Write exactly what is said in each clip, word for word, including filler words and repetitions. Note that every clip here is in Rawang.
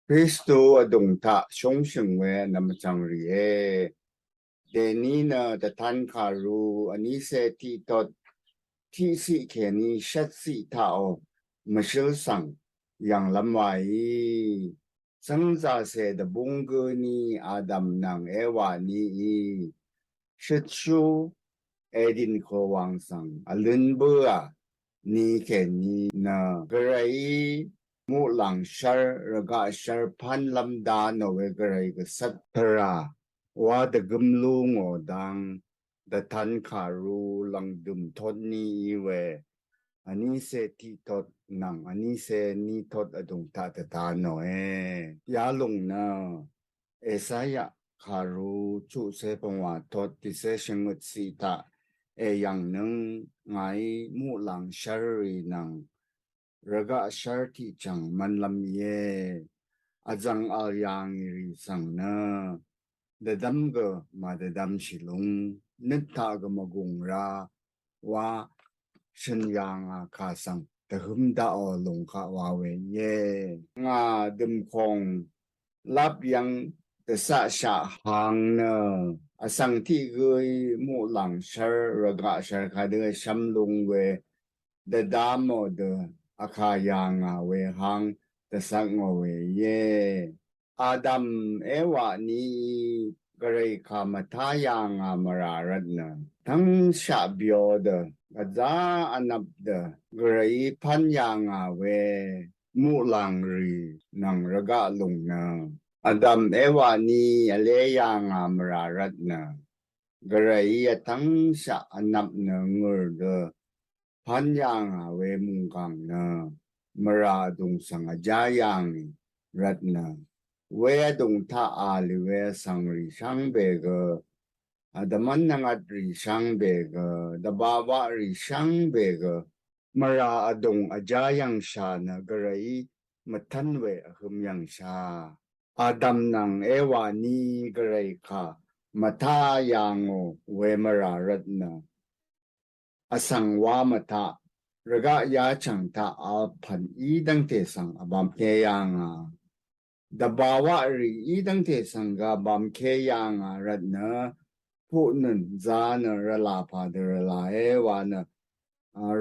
Kristu vdùng taq shúngshø̀ng we nvmvchv̀ng rìe. Dèní nø dvtan kàru vnícé tiqtot tiqciq kèní shvtciq taqò mvshǿl svng yv̀nglv́m wàí. Cv́ngzàcè dvbúng gǿní Adam nvng Ewa níí shøtshú Edin kòwàng svng vlǿn bǿà ni kèní nø Gvrayí muqlàng shv́r rvgaq shv́r pánlv́m da nò we Gvray gvcvt tvrà wa dvgǿm lú ngò dang dvtan kàru lv̀ngdø̀m tot ní í we vnícé tiqtot nvng vnícé nítot vdùng taq dvta nòe. Yalùng nø Esaya kàru chuqcé pvngwà tot tiqcé shvngøt ciq taq èyv̀ngnøng ngàí muqlàng shv́rrì nvng rvgaq shv́r tiqchv̀ng mv́nlv́m íe. Vzv̀ng vl yà ngì rì svng nø dvdv́m gø màdvdv́mshì lúng nøt taq gø mvgùng ra wa shø̀n yà ngà kà svng dvhǿm daqò lùng kaq wa we íe. Ngà dø̀mkòng lap yv́ng dvcaqshaq hang nø vsvng tiq gǿí muqlàng shv́r rvgaq shv́r kadø vshv́m lung we dvda mò dø vkà yà ngà we hang dvcvk ngò we íe. Adam Ewa níí Gvray kà mvtá yà ngà mvrà rvtnø tv́ngshaq byo dø gvzá vnvp dø Gvrayí pv́n yà ngà we muqlàng rì nvng rvgaq lùng nø Adam Ewa ní vlé yà ngà mvrà rvtnø Gvrayí vtv́ngshaq vnvp nø ngø̀r dø pv́n yà ngà we mùnggàng nø mvrà vdùng svng vjá yà ngì rvtnø we vdùng taq a lì we vsvng rì shvngbe gø, dvmv́n nvngvt rì shvngbe gø, dvbawaq rì shvngbe gø mvrà vdùng vjá yv̀ngshà nø Gvrayí mvtv́n we vhø̄m yv̀ngshà. Adam nvng Ewa ní Gvray kà mvtá yà ngò we mvrà rvtnø vsvng wá mvtaq rvgaq yachv̀ng taq vpv̀n í dv́ngte svng vbamke yà ngà. Dvbawaq rì í dv́ngte svng gø vbamke yà ngà rvtnø puqnøn za nø rvlà pà dø rvlàé wa nø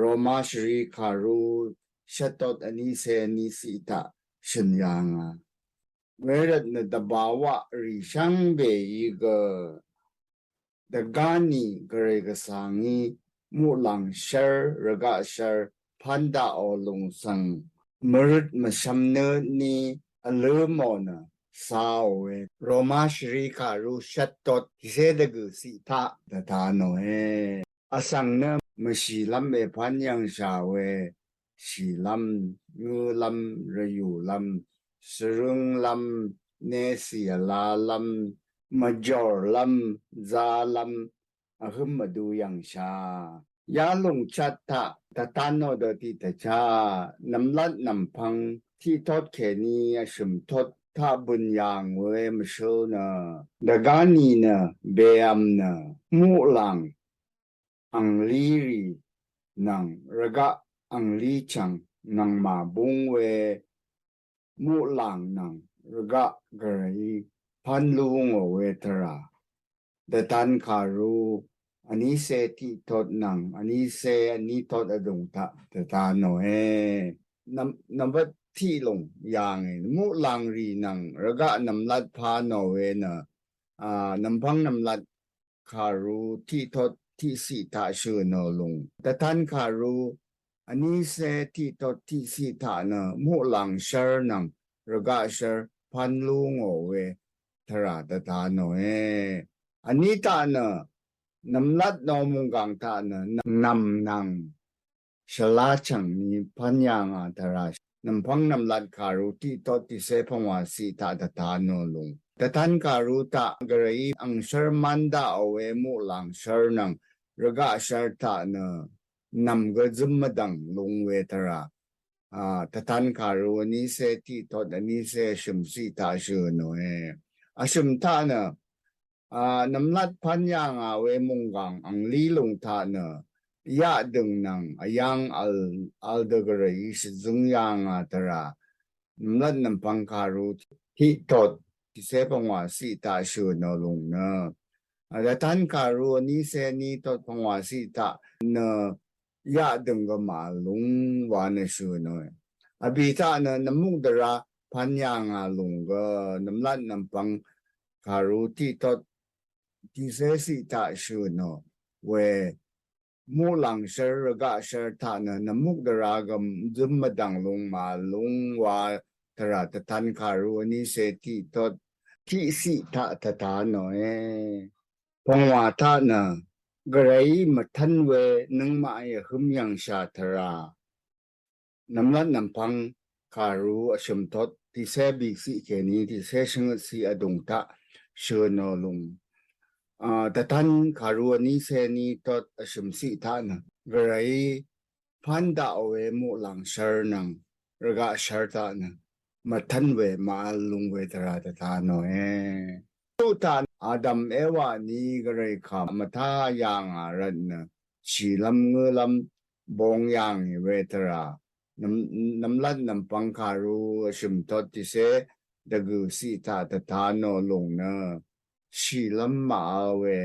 Roma shvri kàru shvtot vnícé vníciq taq shø̀n yà ngà. Wervtnø dvbawaq rì shvngbeí gø dvgáni Gvray gvsvngí muqlàng shv́r rvgaq shv́r pv́n daqò lùng svng mvrøt mvshvm nø ní vlǿ mò nø cāò we Roma shvri kàru shvtot tiqcé dvgø̀ ciq taq dvta nòe. Vsvng nø mvshìlv́m èpv́n yv̀ngshà we shìlv́m, ngǿlv́m, rvyùlv́m, svrǿnglv́m, nesì vlalv́m, mvjòrlv́m, zalv́m vhǿm vdu yv̀ngshà. Yalùng chat taq dvtan nò dø tiqdvchá nv̀mlat nv̀mpvng tiqtot kèní vshø̀m tot taq bø̀n yà ngòe mvshøl nø dvgáni nø bèvm nø muqlàng anglí rì nvng rvgaq anglí chv̀ng nvng màbúng we muqlàng nvng rvgaq Gvrayí pv́n lú ngò we tvrà dvtan kàru vnícé tiqtot nvng vnícé vnítot vdùng taq dvta nòe. Nvm- nvmbat tiq lùng yà ngì muqlàng rì nvng rvgaq nv̀mlat pà nò we nø a nv̀mpvng nv̀mlat kàru tiqtot tiqciq taq shø̀ nò lùng. Dvtan kàru vnícé tiqtot tiqciq taq nø muqlàng shv́r nvng rvgaq shv́r pv́n lú ngò we tvrà dvta nòe. Vní taq nø nv̀mlat nò mùnggàng taq nø nv̀m nvng shvlá chv̀ng ni pv́n yà ngà tvrà nv̀mpvng nv̀mlat kàru tiqtot tiqcé pvngwà ciq taq dvta nò lùng. Dvtan kàru taq Gvrayí angshv́r mv́n daqò we muqlàng shv́r nvng rvgaq shv́r taq nø nv̀m gø zǿm mvdv̀ng lung we tvrà a dvtan kàru vnícé tiqtot vnícé vshø̀m ciq taq shø̀ nòe. Vshø̀m taq nø a nv̀mlat pv́n yà ngà we mùnggàng anglí lùng taq nø yaqdø̀ng nvng vyvng vl vl dø Gvrayí shvzǿng yà ngà tvrà nvmlat nvmpvng kàru tiqtot tìcé pvngwà ciq taq shø̀nò lùng nø, dvtan kàru vní cé ní tot pvngwà ciq taq nø yaqdø̀ng gø màvl lùng wa nø shø̀nòe. Vbì taq nø nvmuk dvrá pvn yà ngà lùng gø nvmlat nvmpvng kàru tiqtot tìcé ciq taq shø̀nò we muqlàng shvr rvgaq shvr taq nø nvmuk dvrá gø zøm mvdv̀ng lùng màvl lùng wa tvrà dvtan kàru vní cé tiqtot tiqciq taq dvta nòe. Pvngwà taq nø gvrayí mvtv́n we nøngmaqí vhøm yv̀ngshà tvrà nvmlat nvmpvng kàru vshø̀m tot tìcé bìciq kèní tìcé shvngøt ciq vdùng taq shø̀nò lùng, a, dvtan kàru vní cé ní tot vshø̀m ciq taq nø gvrayí pvn daqò we muqlàng shvr nvng rvgaq shvr taq nø mvtv́n we màvl lùng we tvrà dvta nòe. Tuq taq Adam Ewa ní gvray kà mvtá yà ngà rvt nø shìlv́m ngǿlv́m bong yà ngì we tvrà nvm- nvmlat nvmpvng kàru vshø̀m tot tìcé dvgø̀ ciq taq dvta nò lùng nø shìlv́m màvl we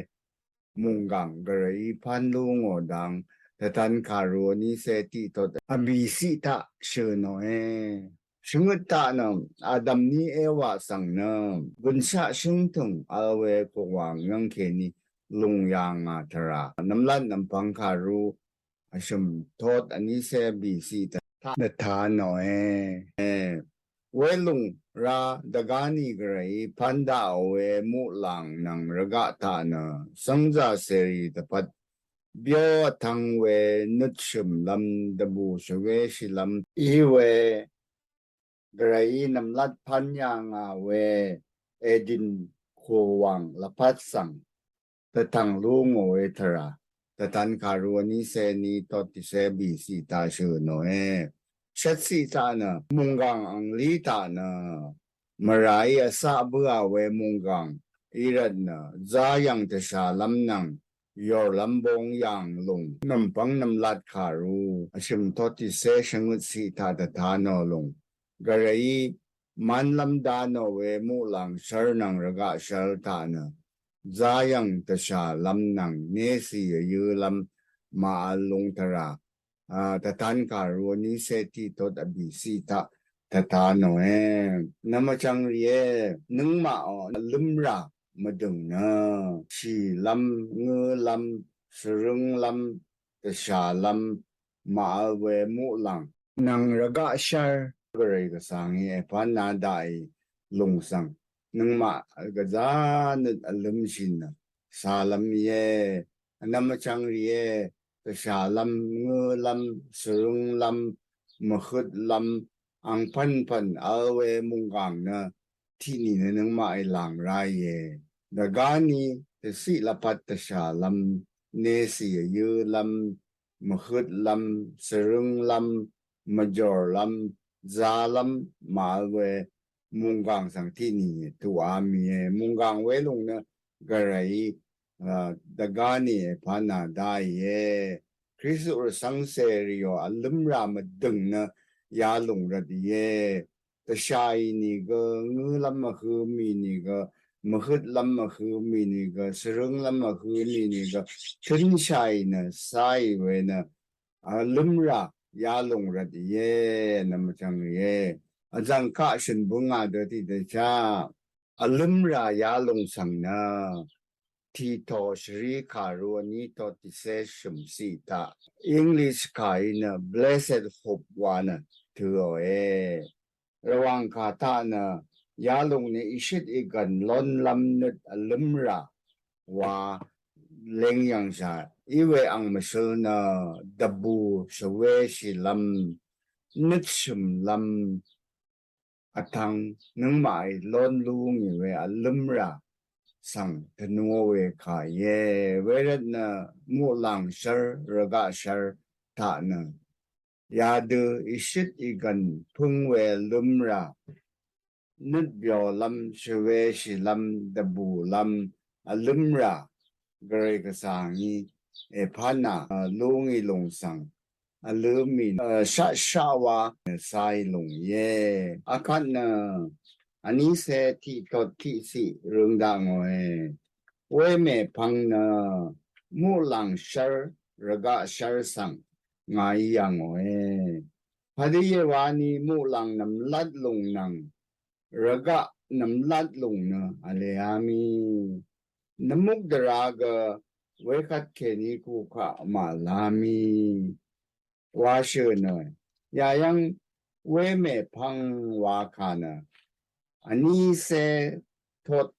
mùnggàng gvrayí pvn lú ngò dang dvtan kàru vní cé tiqtot vbìciq taq shø̀nòe. Shvngøt taq nø Adam ní Ewa svng nø gùnshaq shǿngtø̀ng vl we kùngwàng yv́ng kèní lùng yà ngà tvrà nvmlat nvmpvng kàru vshø̀m tot vní cé bìciq taq dvta nòe. Welùng ra dvgáni gvrayí pvn daqò we muqlàng nvng rvgaq taq nø cv́ngzà cèrì dvpvt byó vtvng we nøtshø̀mlv́m dvbù shvwéshìlv́m í we gvrayí nvmlat pvn yà ngà we Edin kùngwàng lvpat svng dvtv̀ng lú ngò we tvrà dvtan kàru vní cé ní tot tìcé bìciq taq shø̀nòe. Shvtciq taq nø mùnggàng anglí taq nø mvràí vcaq bǿà we mùnggàng í rvt nø zayv̀ng dvshàlv́m nvng yòrlv́m bong yàng lùng nvmpvng nvmlat kàru vshø̀m tot tìcé shvngøt ciq taq dvta nò lùng gvrayí mvnlv́m da nò we muqlàng shvr nvng rvgaq shvr taq nø zayv̀ng dvshàlv́m nvng nécì vyǿlv́m màvl lùng tvrà, a, dvtan kàru vní cé tiqtot vbìciq taq dvta nòe. Nvmvchvng rìé, nøngmaqò vlǿmrà mvdø̀ng nø shìlv́m ngǿlv́m shvrǿnglv́m dvshàlv́m màvl we muqlàng nvng rvgaq shvr gvray gvsvngí èpv́na daqì lùng svng nøngmaq gvzá nøt vlǿmshì nø càlv́m íe. Vnvm vchvng rìé, dvshàlv́m, ngǿlv́m, shvrǿnglv́m, mvhøtlv́m, angpv̀npv̀n vl we mùnggàng nø tiqní nø nøngmaqí làng ráìe. Dvgáni dvciq lvpat dvshàlv́m, nécì vyǿlv́m, mvhøtlv́m, shvrǿnglv́m, mvjòrlv́m, zalv́m màvl we mùnggàng svng tiqní tuqá mìe. Mùnggàng welùng nø gvrayí, a, dvgáni èpv́na dáìe. Kristu rvcv́ngcè rìò vlǿmrà mvdø̀ng nø yalùng rvt íe. Dvshàì nìgø, ngǿlv́m vhø̄ mì nìgø, mvhøtlv́m vhø̄ mì nìgø, shvrǿnglv́m vhø̄ mì nìgø, tø̄nshàì nø cáì we nø vlǿmrà yalùng rvt íe, vnvm vchvng rìé. Vzv̀ng kaq shø̀n bǿngà dø tiqdvchá vlǿmrà yalùng svng nø Tito shvrì kàru vní tot tìcé shø̀m ciq taq English kàí nø blessed hope wa nø tøòe. Rvwàng kà taq nø yalùng nø ìshøt ìgv̀n lónlv́m nøt vlǿmrà wa leng yv̀ngshà í we ang mvshøl nø dvbù shvwéshìlv́m nøtshø̀mlv́m vtvng nøngmaqí lón lú ngì we vlǿmrà svng tvnú we kà íe. Wervt nø muqlàng shvr rvgaq shvr taq nø yadø ìshøt ìgv̀n pǿng we vlǿmrà nøt byolv́m shvwéshìlv́m dvbùlv́m vlǿmrà gvray gvsvngí èpv́na lú ngì lùng svng vlø̄m mì nø shaqshaq wa nø zay lùng íe. Akvt nø vní cé tiqtot tiqciq røng dakngòe. Wemèpvng nø muqlàng shv́r rvgaq shv́r svng ngàí yà ngòe. Padø íe wani muqlàng nv̀mlat lùng nvng rvgaq nv̀mlat lùng nø vlea mì. Nvmuk dvra gø wekvt kèní kukaq màvla mì. Wa shø̀ nø yayv́ng wemèpvng wa kà nø vní cé tot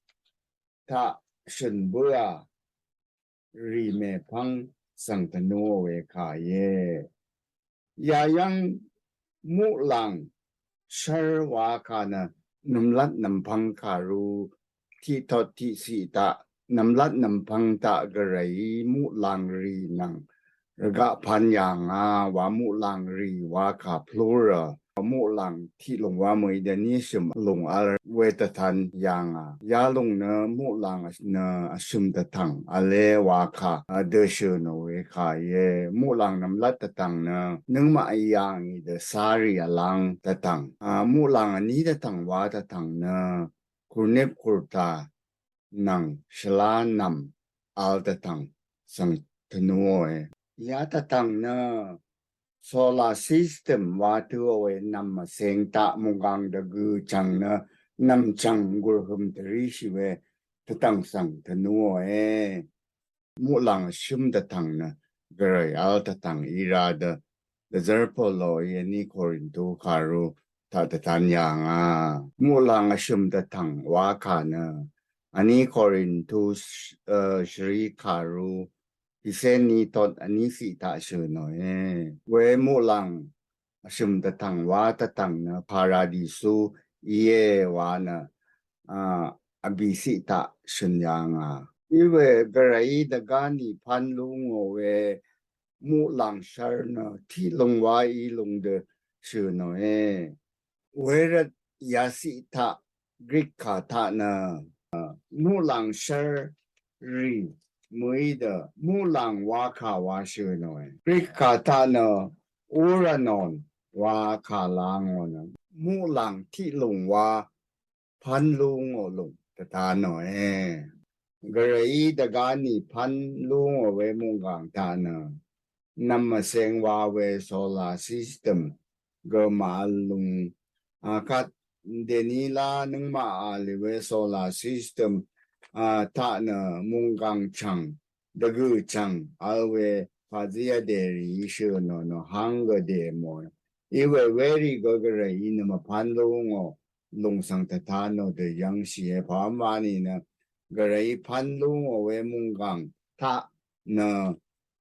taq shø̀n bǿà rì mèpvng svng tvnúò we kà íe. Yayv́ng muqlàng shv́r wa kà nø nv̀mlat nv̀mpvng kàru tiqtot tiqciq taq nv̀mlat nv̀mpvng taq gvrayí muqlàng rì nvng rvgaq pvn yà ngà wa muqlàng rì wa kà plural. Muqlàng tiq lùng wa mø̀í dø ní shø̀m lùng vl we dvtan yà ngà. Yalùng nø muqlàng nø vshø̀m dvtv̀ng vle wa kà dø shø̀ nò we kà íe. Muqlàng nv̀mlat dvtv̀ng nø nøngmaq yà ngì dø sárì vlang dvtv̀ng. Muqlàng vní dvtv̀ng wa dvtv̀ng nø kùrnip kùrtà nvng shvlá nv̀m vl dvtv̀ng svng tvnúòe. Ya dvtv̀ng nø solar system wa tø̄ò we nv̀m vseng taq mùnggàng dvgø̀ chv̀ng nø nv̀m chv̀ng gùrhø̀m dvríshì we dvtv̀ng svng tvnúòe. Muqlàng vshø̀m dvtv̀ng nø gvray vl dvtv̀ng í ra dø dvzv́r Polo í vní Korintu kàru taq dvtan yà ngà. Muqlàng vshø̀m dvtv̀ng wa kà nø vní Korintu shvri kàru tiqcé ní tot vní ciq taq shø̀ nòe. We muqlàng vshø̀m dvtv̀ng wa dvtv̀ng nø paradisú íe wa nø vbìciq taq shø̀n yà ngà. Iwe gvrayí dvgá nì pv́n lú ngò we muqlàng shv́r nø tiq lùng wa í lùng dø shø̀ nòe. Wervt yaciq taq Grik kà taq nø muqlàng shv́r rì mø̀í dø muqlàng wa kà wa shø̀ nòe. Grik kà taq nø uranon wa kà la ngò nø muqlàng tiq lùng wa pv́n lú ngò lùng dvta nòe. Gvrayí dvgá nì pv́n lú ngò we mùnggàng taq nø nv̀m vseng wa we solar system gø màvl lùng. Akvt dèní lá nøngmaq vl we solar system taq nø mùnggàng chv̀ng dvgø̀ chv̀ng vl we pàzí vdè rì í shø̀ nò nò háng gø dè mòe. Iwe werì gø gvrayí nø mvpv́n lú ngò lùng svng tvta nò dø yv́ngshìe. Pàv́m wa nìnø gvrayí pv́n lú ngò we mùnggàng taq nø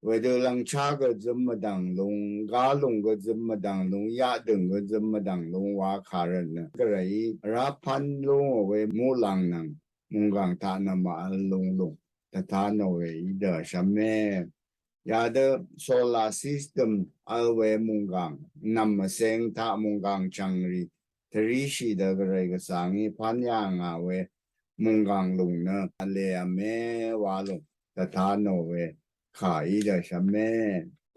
wedø lv̀ngchá gø zøm mvdv̀ng lung, gálung gø zøm mvdv̀ng lung, yaqdø̀ng gø zøm mvdv̀ng lung wa kà rvt nø gvrayí vrá pv́n lú ngò we muqlàng nvng mùnggàng taq nø màvl lung lùng dvta nò we í dø shvmé. Yadø solar system vl we mùnggàng nv̀m vseng taq mùnggàng chv̀ngrì tvríshì dø gvray gvsvngí pv́n yà ngà we mùnggàng lùng nø vle vmé wa lùng dvta nò we kà í dø shvmé.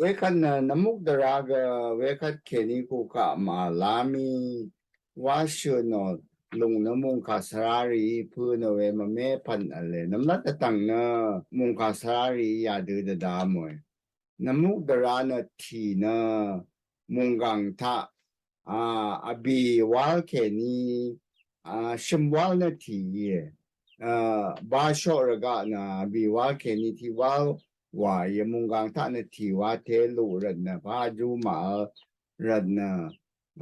Wekvt nø nvmuk dvrá gø wekvt kèní kukaq màvla mì wa shø̀ nò lùng nø mùngkà svrarìí pø̄ nò we mvmé pv̀n vle. Nvmlat dvtv̀ng nø mùngkà svrarìí yadø dvda mòe. Nvmuk dvrá nø tì nø mùnggàng taq a vbì wál kèní a shø̀m wál nø tì íe. A bashoq rvgaq nø vbì wál kèní tì wál wa íe. Mùnggàng taq nø tì wa te luq rvt nø pà jú màvl rvt nø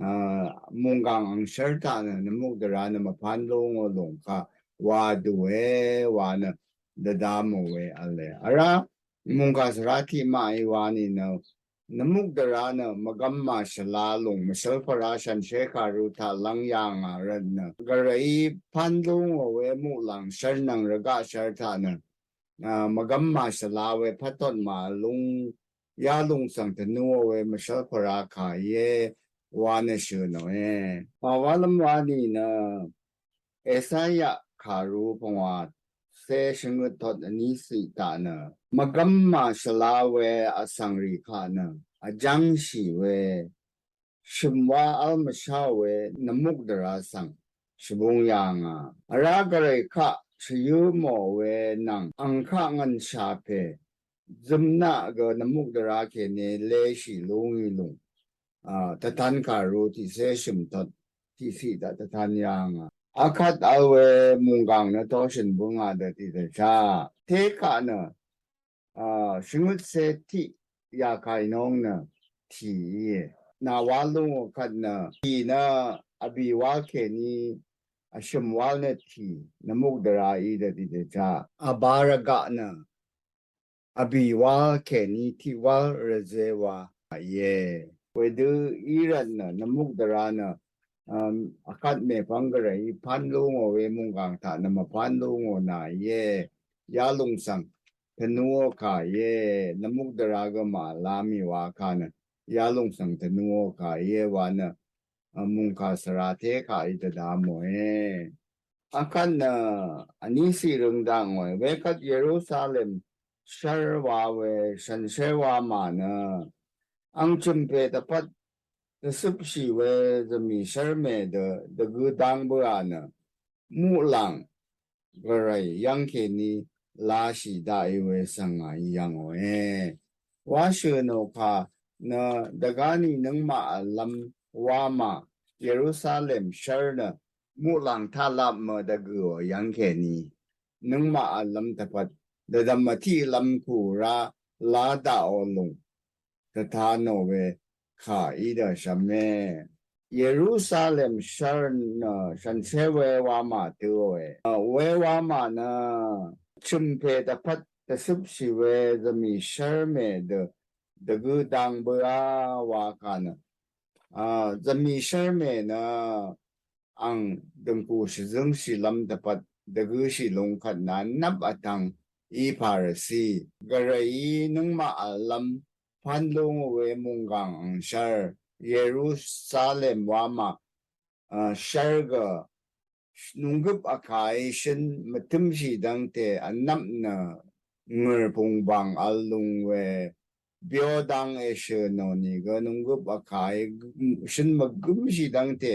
a mùnggàng angshv́r taq nø nvmuk dvrá nø mvpv́n lú ngò lùng kà wa dùe wa nø dvda mò we vle. Vrá mùngkà svrá tiqmaq í wa nìnø nvmuk dvrá nø mvgvm màshvla lùng mvshv́l pvrá shànshér kàru taq lv́ng yà ngà rvt nø gvrayí pv́n lú ngò we muqlàng shv́r nvng rvgaq shv́r taq nø a mvgvm màshvla we pvtot màvl lung yalùng svng tvnúò we mvshv́l pvrá kà íe wa nø shø̀ nòe. Pàwálv́m wa nìnø Esaya kàru pvngwà Té shvngøt tot vní ciq taq nø mvgvm màshvla we vsvng rì kaq nø vjv́ngshì we shø̀m wá v́l mvsháò we nvmukdvrá svng shvbung yà ngà. Vrá gvray kaq shvyǿ mò we nvng ang kaq ngv̀nshà pè zømnaq gø nvmukdvrá kèní leshì lúngì lùng. A, tvtan kàru tiqcé shø̀m tot tiqciq taq tvtan yà ngà. Akvt vl we mùnggàng nø tóshø̀n bǿngà dø tiqdvchá. Té kaq nø a, shvngøtcé tiq yà kàì nóng nø tì íe. Nà wá lúngò kvt nø tì nø vbì wál kèní vshø̀m wál nø tì nvmukdvrá í dø tiqdvchá. Vbā rvgaq nø vbì wál kèní tiq wál rvzé wa íe. Wedø í rvt nø nvmukdvrá nø um, akvt mèpvng gvray pán lúngò we mùnggàng taq nø mvpán lúngò nà íe. Yalùng svng tvnuò kà íe. Nvmukdvrá gø màvla mì wa kà nø yalùng svng tvnuò kà íe wa nø a, mùngkà svra té kà í dvda mòe. Akvt nø vní ciq røng daq ngòe. Wekvt Yerusalem shv́r wa we shànshér wamà nø ang chø̀mpè dvpvt dvcøpshì we zvmì shv́rmè dø dvgø dang bǿà nø muqlàng gvray yv́ng kèní lashì daqì we svng ngàí yv̀ngòe. Wa shø̀nò kà nø dvgá ni nøngmaq vlvm wamà Yerusalem shv́r nø muqlàng taq lap mø dvgø̀ò yv́ng kèní nøngmaq vlvm dvpvt dvdvm vtiq lvm kù rá lá daqò lùng dvta nò we kà í dø shvme. Yerusalem shv́r nø shànshér we wamà tøòe. A, we wamà nø chø̀mpè dvpvt dvcøpshì we zvmì shv́rmè dø dvgø dang bǿà wa kà nø a, zvmì shv́rmè nø ang dø̀ngkù shvzǿngshì lv́m dvpvt dvgøshì lung kvt nø nvp vtvng í pàrvcí gvrayí nøngmaq vlvm pán lúngò we mùnggàng angshv́r Yerusalem wamà a, shv́r gø nunggøp vkàí shøn mvtǿmshì dv́ngte vnvp nø ngø̀r pùngbàng vl lung we byo dang èshø̀ nò nìgø nunggøp vkàí shøn mvgǿmshì dv́ngte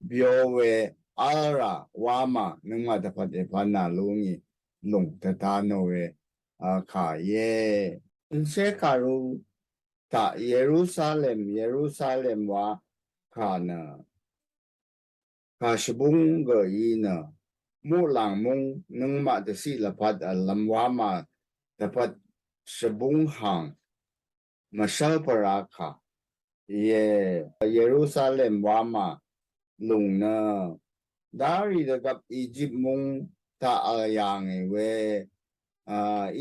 byo we v́lrà wamà nøngmaq dvpvt èpvnà lúngì lùng dvta nò we a, kà íe. Shànshér kàru taq Yerusalem, Yerusalem wa kà nø kà shvbúng gø í nø muqlàng múng nøngmaq dvciq lvpat vlvm wamà dvpvt shvbúng hang mvshv́l pvrá kà íe. Yerusalem wamà lùng nø darì dvgvp Egypt múng taq vl yà ngì we a,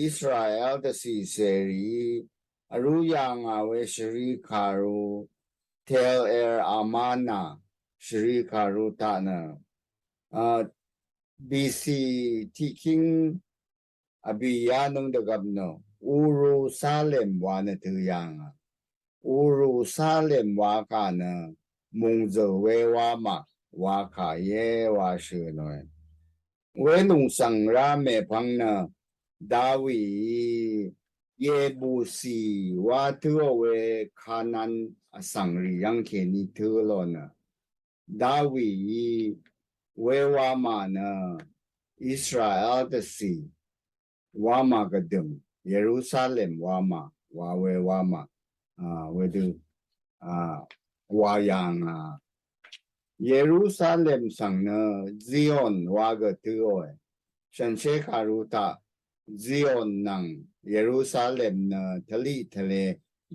Israel dvcì cèrìí vrú yà ngà we shvri kàru Tel El Amarna shvri kàru taq nø a, B C tiqkíng vbì yánøng dvgvp nø Urusalem wa nø tø̄ yà ngà. Urusalem wa kà nø mùngzø̀l we wamà wa kà íe wa shø̀ nòe. Welùng svng rá mèpvng nø Dawìí Yebusi wa tø̄ò we Kanan vsvng rì yv́ng kèní tø̄ lò nø Dawìí we wamà nø Israel dvcì wamà gvdø̀m Yerusalem wamà wa we wamà a, wedø a, wa yà ngà. Yerusalem svng nø Zion wa gø tø̄òe. Shànshér kàru taq Zion nvng Yerusalem nø tvliq tvle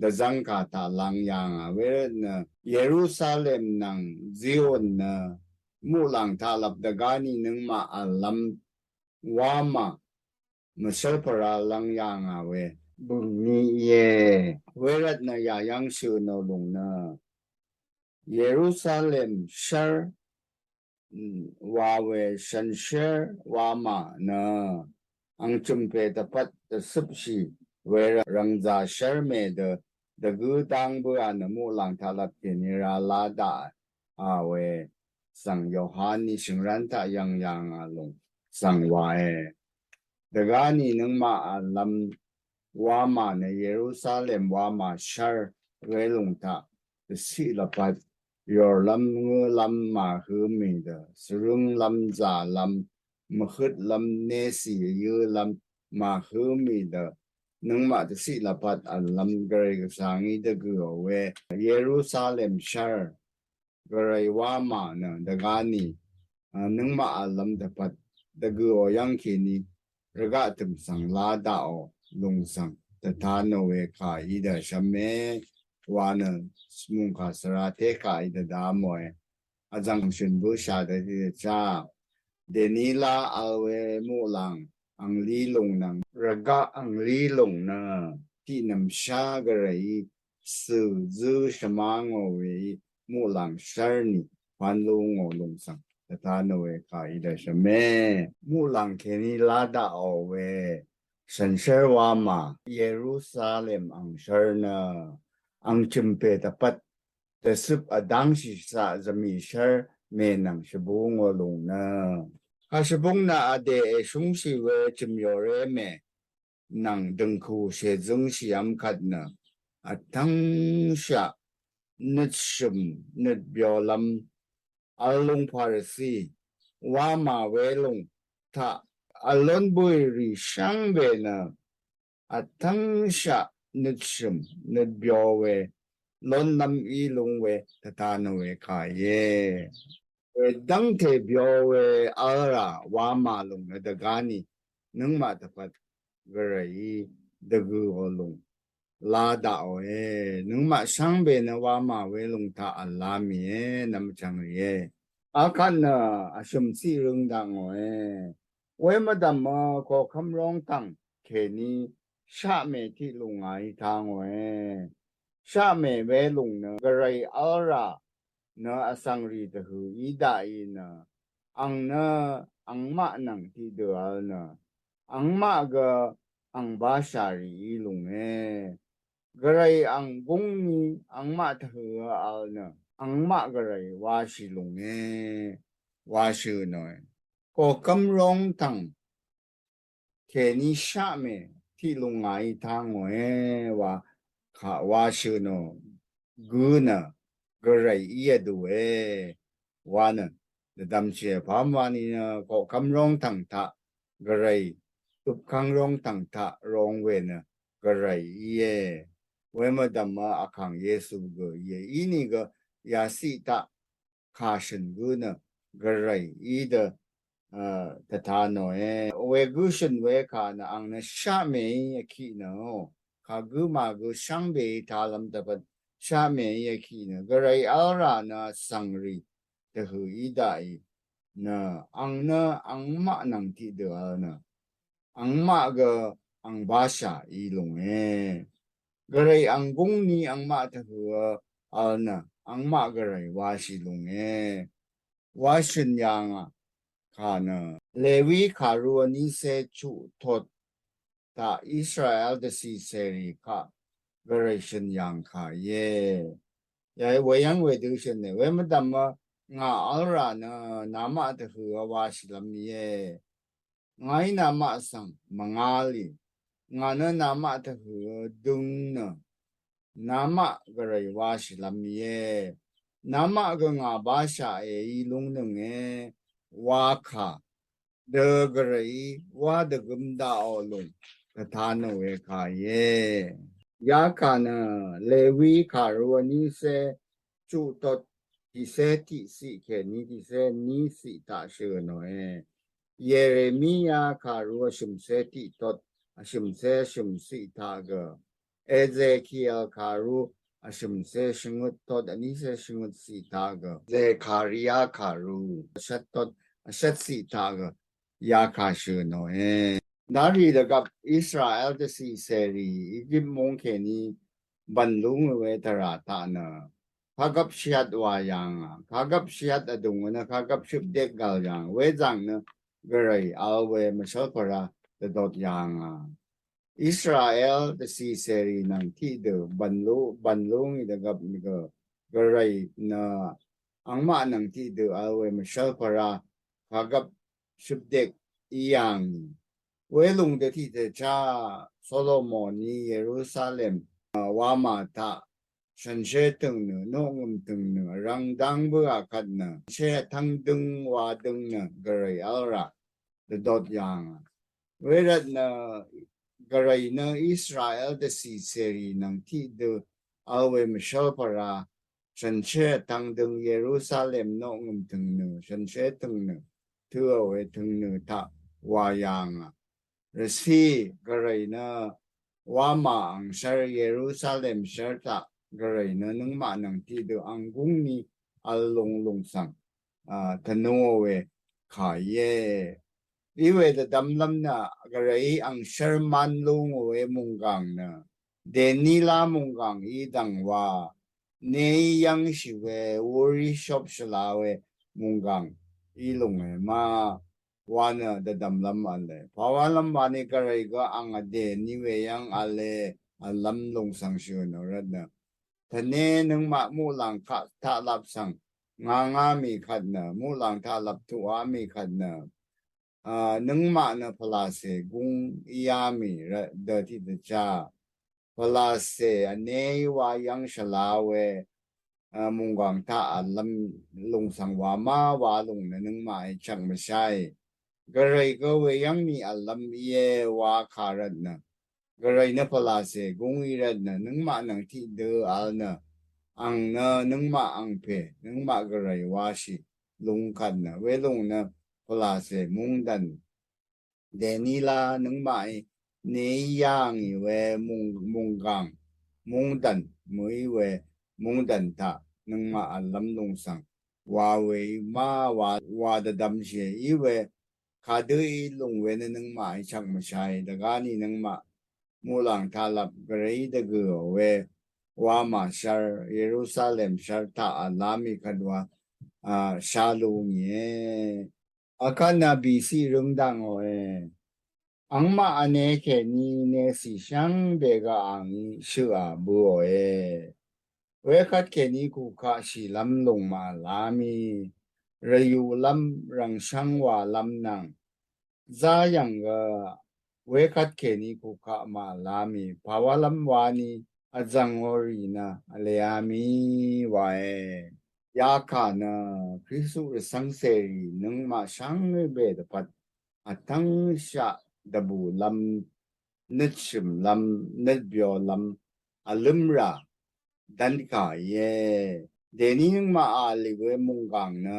dvzv́ngkà taq lvng yà ngà. Wervt nø Yerusalem nvng Zion nø muqlàng taq lvp dvgá ni nøngmaq vlvm wamà mvshv́l pvrá lv́ng yà ngà we bø̀ng ni íe. Wervt nø yà yv́ng shø̀ nò lùng nø Yerusalem shv́r wa we shànshér wamà nø ang chø̀mpè dvpvt dvcøpshì we rvngzà shv́rmè dø dvgǿ dáng bǿà nø muqlàng taq lvp kèní rá lá daqà we svng Yohaní shø̀ngrán taq yv̀ng yà ngà lùng svng wae. Dvgá ni nøngmaq v̀llv́m wamà nø Yerusalem wamà shv́r welùng taq dvciq lvpat yòrlv́m ngǿlv́m màhǿ mì dø svrǿnglv́m zàlv́m mvhøtlv́m nesì yǿlv́m màhǿ mì dø nøngmaq dvciq lvpat v̀llv́m Gvray Gvsvngí dvgø̀ò we Yerusalem shv́r Gvray wamà nø dvgá ni nøngmaq v̀llv́m dvpvt dvgø̀ò yv́ng kèní rvgaq tø̀m svng lá daqò lùng svng dvta nò we kà í dvshvme wa nø mùngkà svra té kà í dvda mòe. Vzv̀ng shø̀n bǿshà dvdì dvchá dèní lá vl we muqlàng anglí lùng nvng rvgaq anglí lùng nø tiqnv̀mshá Gvrayí cø̀ zǿ shvmá ngò weí muqlàng shv́r nì pv̄n lú ngò lùng svng dvta nò we kà í dvshvme. Muqlàng kèní lá daqò we shànshér wamà Yerusalem angshv́r nø ang chø̀mpè dvpvt dvcøp vdángshì shvzaq zvmì shv́r mè nvng shvbú ngò lùng nø kà shvbúng nø vdè èshúngshì we chø̀m yòré mè nvng dø̀ngkù shèzǿngshìv́m kvt nø vtv́ngshaq nøtshø̀m nøtbyolv́m vl lung Parisi wamà welùng taq vlón bǿì rì shvngbe nø vtv́ngshaq nøtshø̀m nøtbyo we lónlv́m í lúng we dvta nò we kà íe. Wedv́ngte byo we vl rà wamà lùng nø dvgá ni nøngmaq dvpvt Gvrayí dvgø̀ò lùng lá daqòe. Nøngmaq shvngbe nø wamà welùng taq v̀l lá mìe nvm vchvng rìe. Akvt nø vshø̀m ciq røng dakngòe. Wemvdv̀mø koqkv́m róngtv̀ng kèní shaqmè tiq lùng ngàí tá ngòe. Shaqmè welùng nø Gvray vl rà nø vsvng rì dvhø̀ í daqì nø ang nø angmaq nvng tiqdø vl nø angmaq gø ang bashà rì í lùnge. Gvray ang gúng ni angmaq dvhø̀ vl nø angmaq Gvray washì lùnge. Washø̀ nòe. Koqkv́m róngtv̀ng kèní shaqmè tiq lùng ngàí tá ngòe wa kà washø̀ nò gø nø Gvray í vdùe wa nø dvdvmshì pà mvni nø koqkv́m róngtv̀ng taq Gvray øpkv́ng róngtv̀ng taq rong we nø Gvray íe. Wemvdv̀mø vkàng Yesu gø íe. Inìgø yaciq taq kà shø̀n gǿ nø Gvray í dø tvta nòe. Wegǿ shø̀n wekà nø ang nø shaqmèí vkiq nø o kagǿ màgø shvngbeí talv́m dvpvt shaqmèí vkiq nø Gvray v́lrà nø vsvng rì dvhø̀ í daqì nø ang nø angmaq nvng tiqdø vl nø angmaq gø ang bashà í lùnge. Gvray ang gúng ni angmaq dvhø̀ vl nø angmaq Gvray washì lùnge. Washø̀n yà ngà kà nø Lewi kàru vnícé chuq tot taq Israel dvcì cèrì kaq Gvray shø̀n yà ngà kà íe. Yà weyv́ng wedø shø̀ne wemvdv̀mø ngà v́lrà nø namaq dvhø̀ vl washìlv́m íe. Ngàí namaq svng mvngalì. Ngà nø namaq dvhø̀ døng nø namaq Gvray washìlv́m íe. Namaq gø ngà bashà èí lúngnønge wa kà dø Gvrayí wá dvgøm daqò lùng dvta nò we kà íe. Yakà nø Lewi kàru vnícé chuq tot tiqcé tiqciq kèní tiqcé níciq taq shø̀ nòe. Yeremiya kàru vshø̀mcé tiq tot vshø̀mcé vshø̀mciq taq gø Ezekiel kàru vshø̀mcé shvngøt tot vnícé shvngøtciq taq gø Zekariya kàru vshvt tot vshvtciq taq gø yakà shø̀ nòe. Darì dvgvp Israel dvcì cèrì Egypt mung kèní bv̀n lú ngø we tvrà taq nø kagvp shvt wà yà ngà. Kagvp shvt vdùng nø kagvp shøpdek gv̀l yà ngà. Wezàng nø Gvray vl we mvshv́lpvra dvdot yà ngà. Israel dvcì cèrì nvng tiqdø bv̀n lú bv̀n lú ngì dvgvp gø Gvray nø angmaq nvng tiqdø vl we mvshv́lpvra kagvp shøpdek í yà ngì. Welùng dø tiqdvchá Solomoní Yerusalem wamà taq shànshér tø̀ngnø, noqngø̀m tø̀ngnø, vrvng dáng bǿà kvt nø, shé vtv́ng dǿng wa dǿng nø, gvray v́lrà dvdot yàngà. Wervt nø, gvray nø Israel dvcìcèrì nvng tiqdø vl we mvshv́lpvra, shànshér vtv́ng dǿng Yerusalem noqngø̀m tø̀ngnø, shànshér tø̀ngnø, tø̄ò we tø̀ngnø taq wa yàngà. Rvcí gvray nø wamà angshv́r Yerusalem shv́r taq gvray nø nøngmaq nvng tiqdø ang gúng ni vl lung lùng svng, a, tvnúò we kà íe. Iwe dvdvmlv́m nø gvrayí angshv́r mán lúngò we mùnggàng nø, dèní lá mùnggàng í dv̀ng wa, neí yv́ngshì we, wúrí shop shvla we mùnggàng í lùngè ma wa nø dvdvmlv́m v̄le. Pàwálv́m wani gvray gø ang vdè ni we yv́ng v̄le, vlv́m lùng svng shø̀ nø rvt nø, tvné nøngmaq muqlàng kaq taqlap svng ngangá mì kvt nø, muqlàng taqlap tuqá mì kvt nø, a, nøngmaq nø pvlacè gúng íá mì rvt dø tiqdvchá pvlacè vnéí wa yv́ng shvla we, a, mùnggàng taq vlv́m lùng svng wa má wa lùng nø nøngmaqí chvk mvsháì. Gvray gø we yv́ng ni vlv́m íe wa kà rvt nø, gvray nø pvlacè gúng í rvt nø, nøngmaq nvng tiqdø vl nø, ang nø nøngmaq angpè, nøngmaq gvray wáshì lung kvt nø, welùng nø pvlacè mungdv̀n dèní lá nøngmaqí neí yá ngì we mung, mùnggàng, mungdv̀n, mø̀í we mungdv̀n taq nøngmaq vlv́m lùng svng wa we í má wa, wa dvdvmshìe. Iwe kadø í lùng we nø nøngmaqí chvk mvsháì. Dvgáni nøngmaq muqlàng taqlap gvrayí dvgø̀ò we wamà shv́r, Yerusalem shv́r taq v̀lá mì kvt wa, a, shá lú ngìe. Akvt nø bìciq røng dv̀ngòe. Angmaq vne kèní necì shvngbe gø angí shøqà bøòe. Wekvt kèní kukaq shìlv́m lùng màvlá mì, rvyùlv́m rv̀ngshv́ng wàlv́m nvng zá yv̀ng gø wekvt kèní kukaq màvlá mì, pàwálv́m wani vzv̀ngò rì nø vlea mì wae. Yakà nø Kristu rvcv́ng cèrì nøngmaq shvngbe dvpvt vtv́ngshaq dvbùlv́m, nøtshø̀mlv́m, nøtbyolv́m vlǿmrà dv́nkà íe. Dèní nøngmaq a lì we mùnggàng nø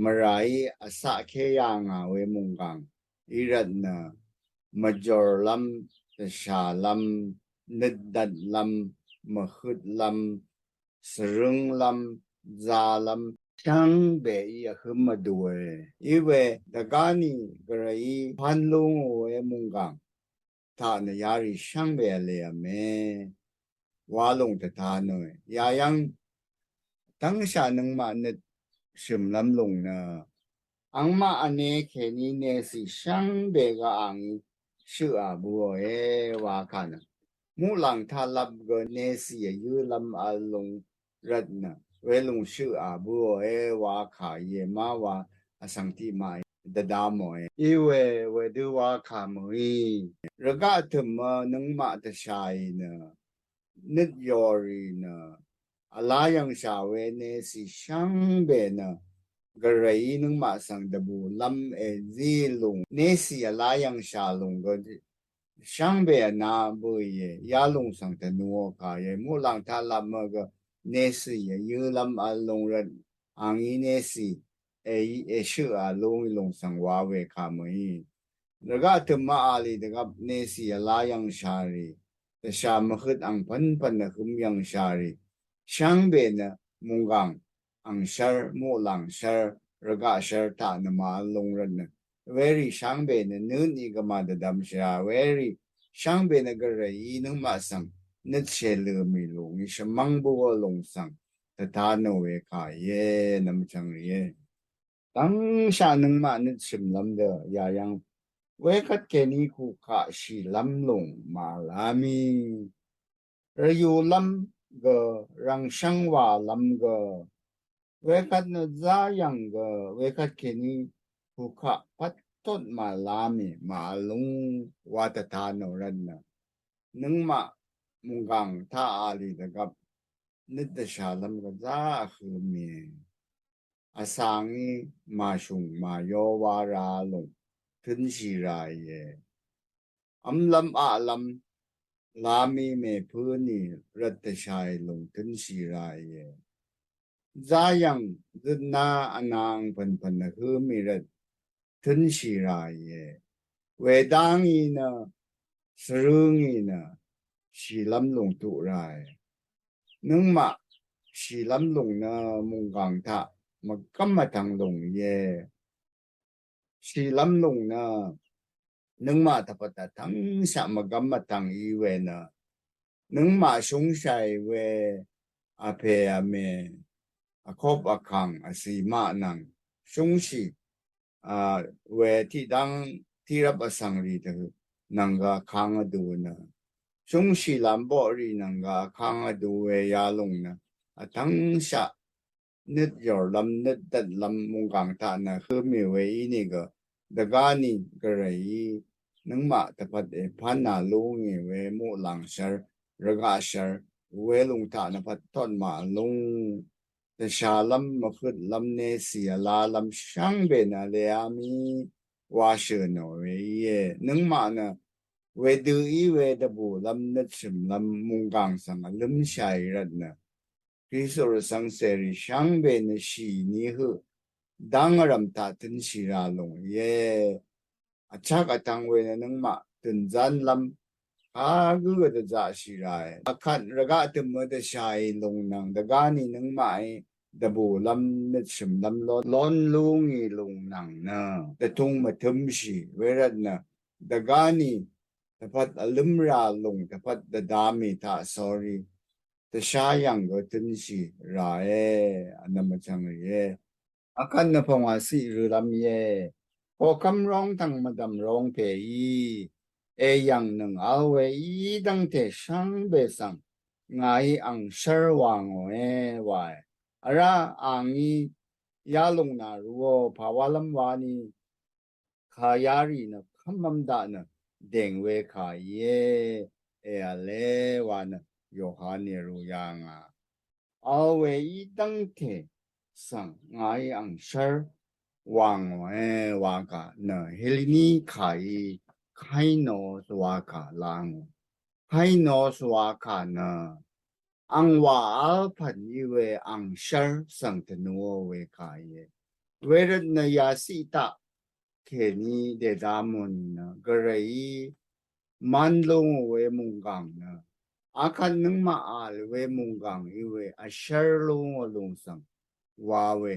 mvràí vcaqké yà ngà we mùnggàng í rvt nø, mvjòrlv́m, dvshàlv́m, nøtdvtlv́m, mvhøtlv́m, svrǿnglv́m, zalv́m, shvngbeí vhǿm vdue. Iwe dvgáni gvrayí pv́n lú ngò we mùnggàng taq nø yarì shvngbe vlev̄me wa lùng dvta nòe. Yayv́ng tv́ngshaq nøngmaq nøt shø̀mlv́m lùng nø, angmaq vne kèní necì shvngbe gø angí shøqà bøòe wa kà nø, muqlàng taqlap gø necì vyǿlv́m vl lùng rvt nø, welùng shøqà bøòe wa kà íe má wa vsvng tiqmaq dvdvmòe. Iwe wedø wa kà mø̀í, rvgaq tø̀mø nøngmaq dvshàì nø, nøt yorì nø, vla yv̀ngshà we necì shvngbe nø, gvrayí nøngmaq svng dvbùlv́m èzí lùng, necì vla yv̀ngshà lùng gø shvngbe vna bøìe, yalùng svng tvnuò kàìe, muqlàng taqlap mø gø necì vyǿlv́m vl lùng rvt, angí necì è, èshøqà lúngì lùng svng wa we kà mø̀í. Rvgaq tø̀m mv-a lì dvgvp necì vla yv̀ngshà rì, dvshà mvhøt angpv̀npv̀n vhøm yv̀ngshà rì, shvngbe nø mùnggàng angshv́r, muqlàng shv́r, rvgaq shv́r taq nvma vl lung rvt nø, werì shvngbe nø nøt í gvmà dvdvmshìá, werì shvngbe nø gvrayí nøngmaq svng nøt shèlø̀ mì lúngì shvmv́ng bǿò lùng svng dvta nò we kà íe, nvmchvng rìe. Tvngshaq nøngmaq nøt shø̀mlv́m dø yayv́ng, wekvt kèní kukaq shìlv́m lùng màvlá mì, rvyùlv́m gø, rv̀ngshv́ng wàlv́m gø, wekvt nø zá yv̀ng gø, wekvt kèní kukaq pvt tot màlá mì màvl lúng wa tvta nò rvt nø, nøngmaq mùnggàng taq a lì dvgvp nøt dvshàlv́m gvzá vhø̄ mìe. Vsv̀ngí màshùng màyó wá rá lùng tǿnshì ràìe. V́mlv́m aqlv́m lá mí mèpǿ nì rvt dvshàì lùng tǿnshì ràìe. Záyv̀ng zøtná vnang pv̀npv̀n vhǿ mì rvt tǿnshì ràìe. Wedá ngì nø svrǿ ngì nø shìlv́m lùng tuq ràe. Nøngmaq shìlv́m lùng nø mùnggàng taq mvgv́m vtvng lùng íe. Shìlv́m lùng nø nøngmaq tvpvt vtvngshaq mvgv́m vtvng í we nø, nøngmaq shúngshàì we vpè vmè, vkop vkàng, vcì maq nvng shúngshì a, we tiqdv́ng tiqrvp vsv̀ngrì dø nvng gø vkang vdu nø, shúngshì lv́m boqrì nvng gø vkang vdu we yalùng nø, vtv́ngshaq nøt yòrlv́m nøt dvtlv́m mùnggàng taq nø hǿ mì we ínìgø, dvgáni gvrayí nøngmaq dvpvt èpán nà lú ngì we muqlàng shv́r, rvgaq shv́r we lùng taq nø pvt tot màvl lúng dvshàlv́m mvhøtlv́m nesì vlálv́m shvngbe nø vleá mì wa shø̀ nò we íe. Nøngmaq nø wedø í we dvbùlv́m nøtshø̀mlv́m mùnggàng svng vlǿmshàì rvt nø, Kristu rvcv̄ng cèrì shvngbe nø shì ní høq dv́ng vrv̀m taq tø̄nshì rà lùng íe. Vchak vtvng we nø nøngmaq dø̀nzánlv́m kagǿ dvzaqshì ràe. Akvt rvgaq tø̀mø dvshàì lùng nvng dvgáni nøngmaqí dvbùlv́m nøtshø̀mlv́m lón lú ngì lùng nvng nø dvtung mvtø̄mshì wervt nø dvgáni dvpvt vlǿmrà lùng dvpvt dvda mì taq sórí dvshá yv̀ng gø tø̄nshì ràe. Vnvm vchvng rìe. Akvt nø pvngwà ciq rølv́m íe. Koqkv́m róngtv̀ng mvdv̀m rong pèí èyv̀ng nøng vl we í dv́ngte shvngbe svng ngàí angshv́r wà ngòe wae. Vrá angí yalùng nà rūò pàwálv́m wani kà yarì nø kv́mv́m daq nø dèng we kà íe èv̀le wa nø Yohan èrù yà ngà. Vl we í dv́ngte svng ngàí angshv́r wà ngòe wa kà nø Helini kàí kainos wa kà la ngò. Kainos wa kà nø ang wà vl pv̀n í we angshv́r svng tvnuò we kà íe. Wervt nø yaciq taq kèní dèda mò nìnø gvrayí man lú ngò we mùnggàng nø akvt nøngmaq vl we mùnggàng í we vshv́r lú ngò lùng svng wa we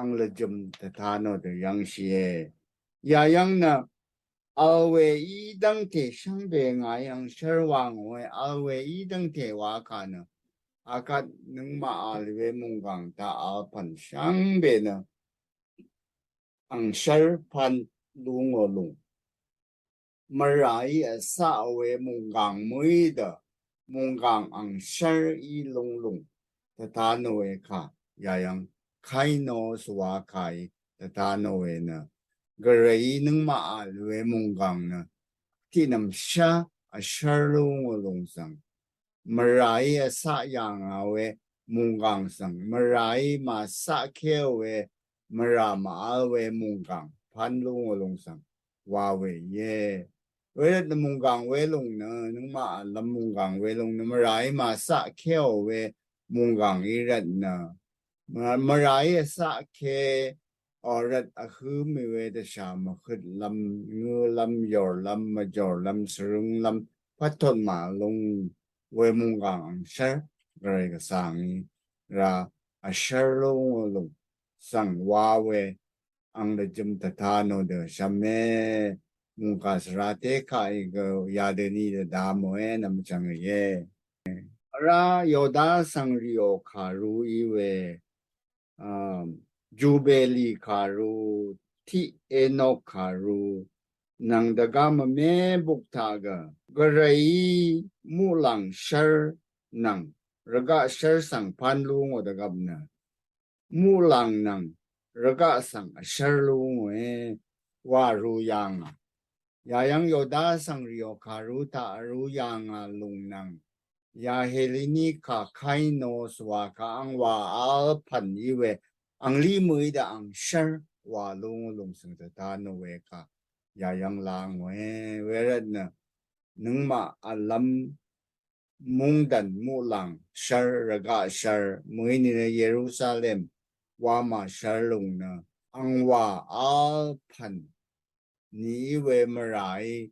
ang lvjø̀m tvta nò dø yv̀ngshìe. Yayv́ng nø vl we í dv́ngte shvngbe ngàí angshv́r wà ngòe vl we í dv́ngte wa kà nø akvt nøngmaq vl we mùnggàng taq vl pv̀n shvngbe nø angshv́r pv̄n lú ngò lùng mvràí vcaq we mùnggàng mø̀í dø mùnggàng angshv́r í lúnglùng tvta nò we kà yayv́ng kainos wa kàí tvta nò we nø gvrayí nøngmaq vl we mùnggàng nø tiqnv̀mshá vshv́r lú ngò lùng svng mvràí vcaq yà ngà we mùnggàng svng mvràí màcaqkéò we mvrà màvl we mùnggàng pv́n lú ngò lùng svng wa we íe. Wervt nø mùnggàng welùng nø nøngmaq vlv́m mùnggàng welùng nø mvràí màcaqkéò we mùnggàng í rvt nø mvràí vcaqké ò rvt vhǿ mì we dvshà mvhøtlv́m ngǿlv́m yòrlv́m mvjòrlv́m svrǿnglv́m pvttot màvl lúng we mùnggàng angshv́r gvray gvsvng í ra vshv́r lú ngò lùng svng wa we ang lvjø̀m tvta nò dø shvme mùngkà svra té kaq í gø yadø ni dvda mòe nvm chvng íe. Vrá Yoda svng rìò kàru í we, um, Jubeli kàru, tiq Enok kàru, nvng dvgá mvme buk taq gø gvrayí muqlàng shv́r nvng rvgaq shv́r svng pán lú ngò dvgvp nø muqlàng nvng rvgaq svng vshv́r lú ngòe. wa ru yàngà. Yayv́ng Yoda svng rìò kàrú taq vrú yàngà lùng nvng ya Helini kà Kainos wa kà ang wa vl pv̀n í we anglí mø̀í daq ang shv́r wa lú ngò lùng svng tvta nò we kà yayv́ng la ngòe. Wervtnø nøngmaq vlv́m mungdàn muqlàng shv́r rvgaq shv́r mø̀í nìnø Yerusalem wamà shv́r lùng nø ang wa vl pv̀n nìí we mvràí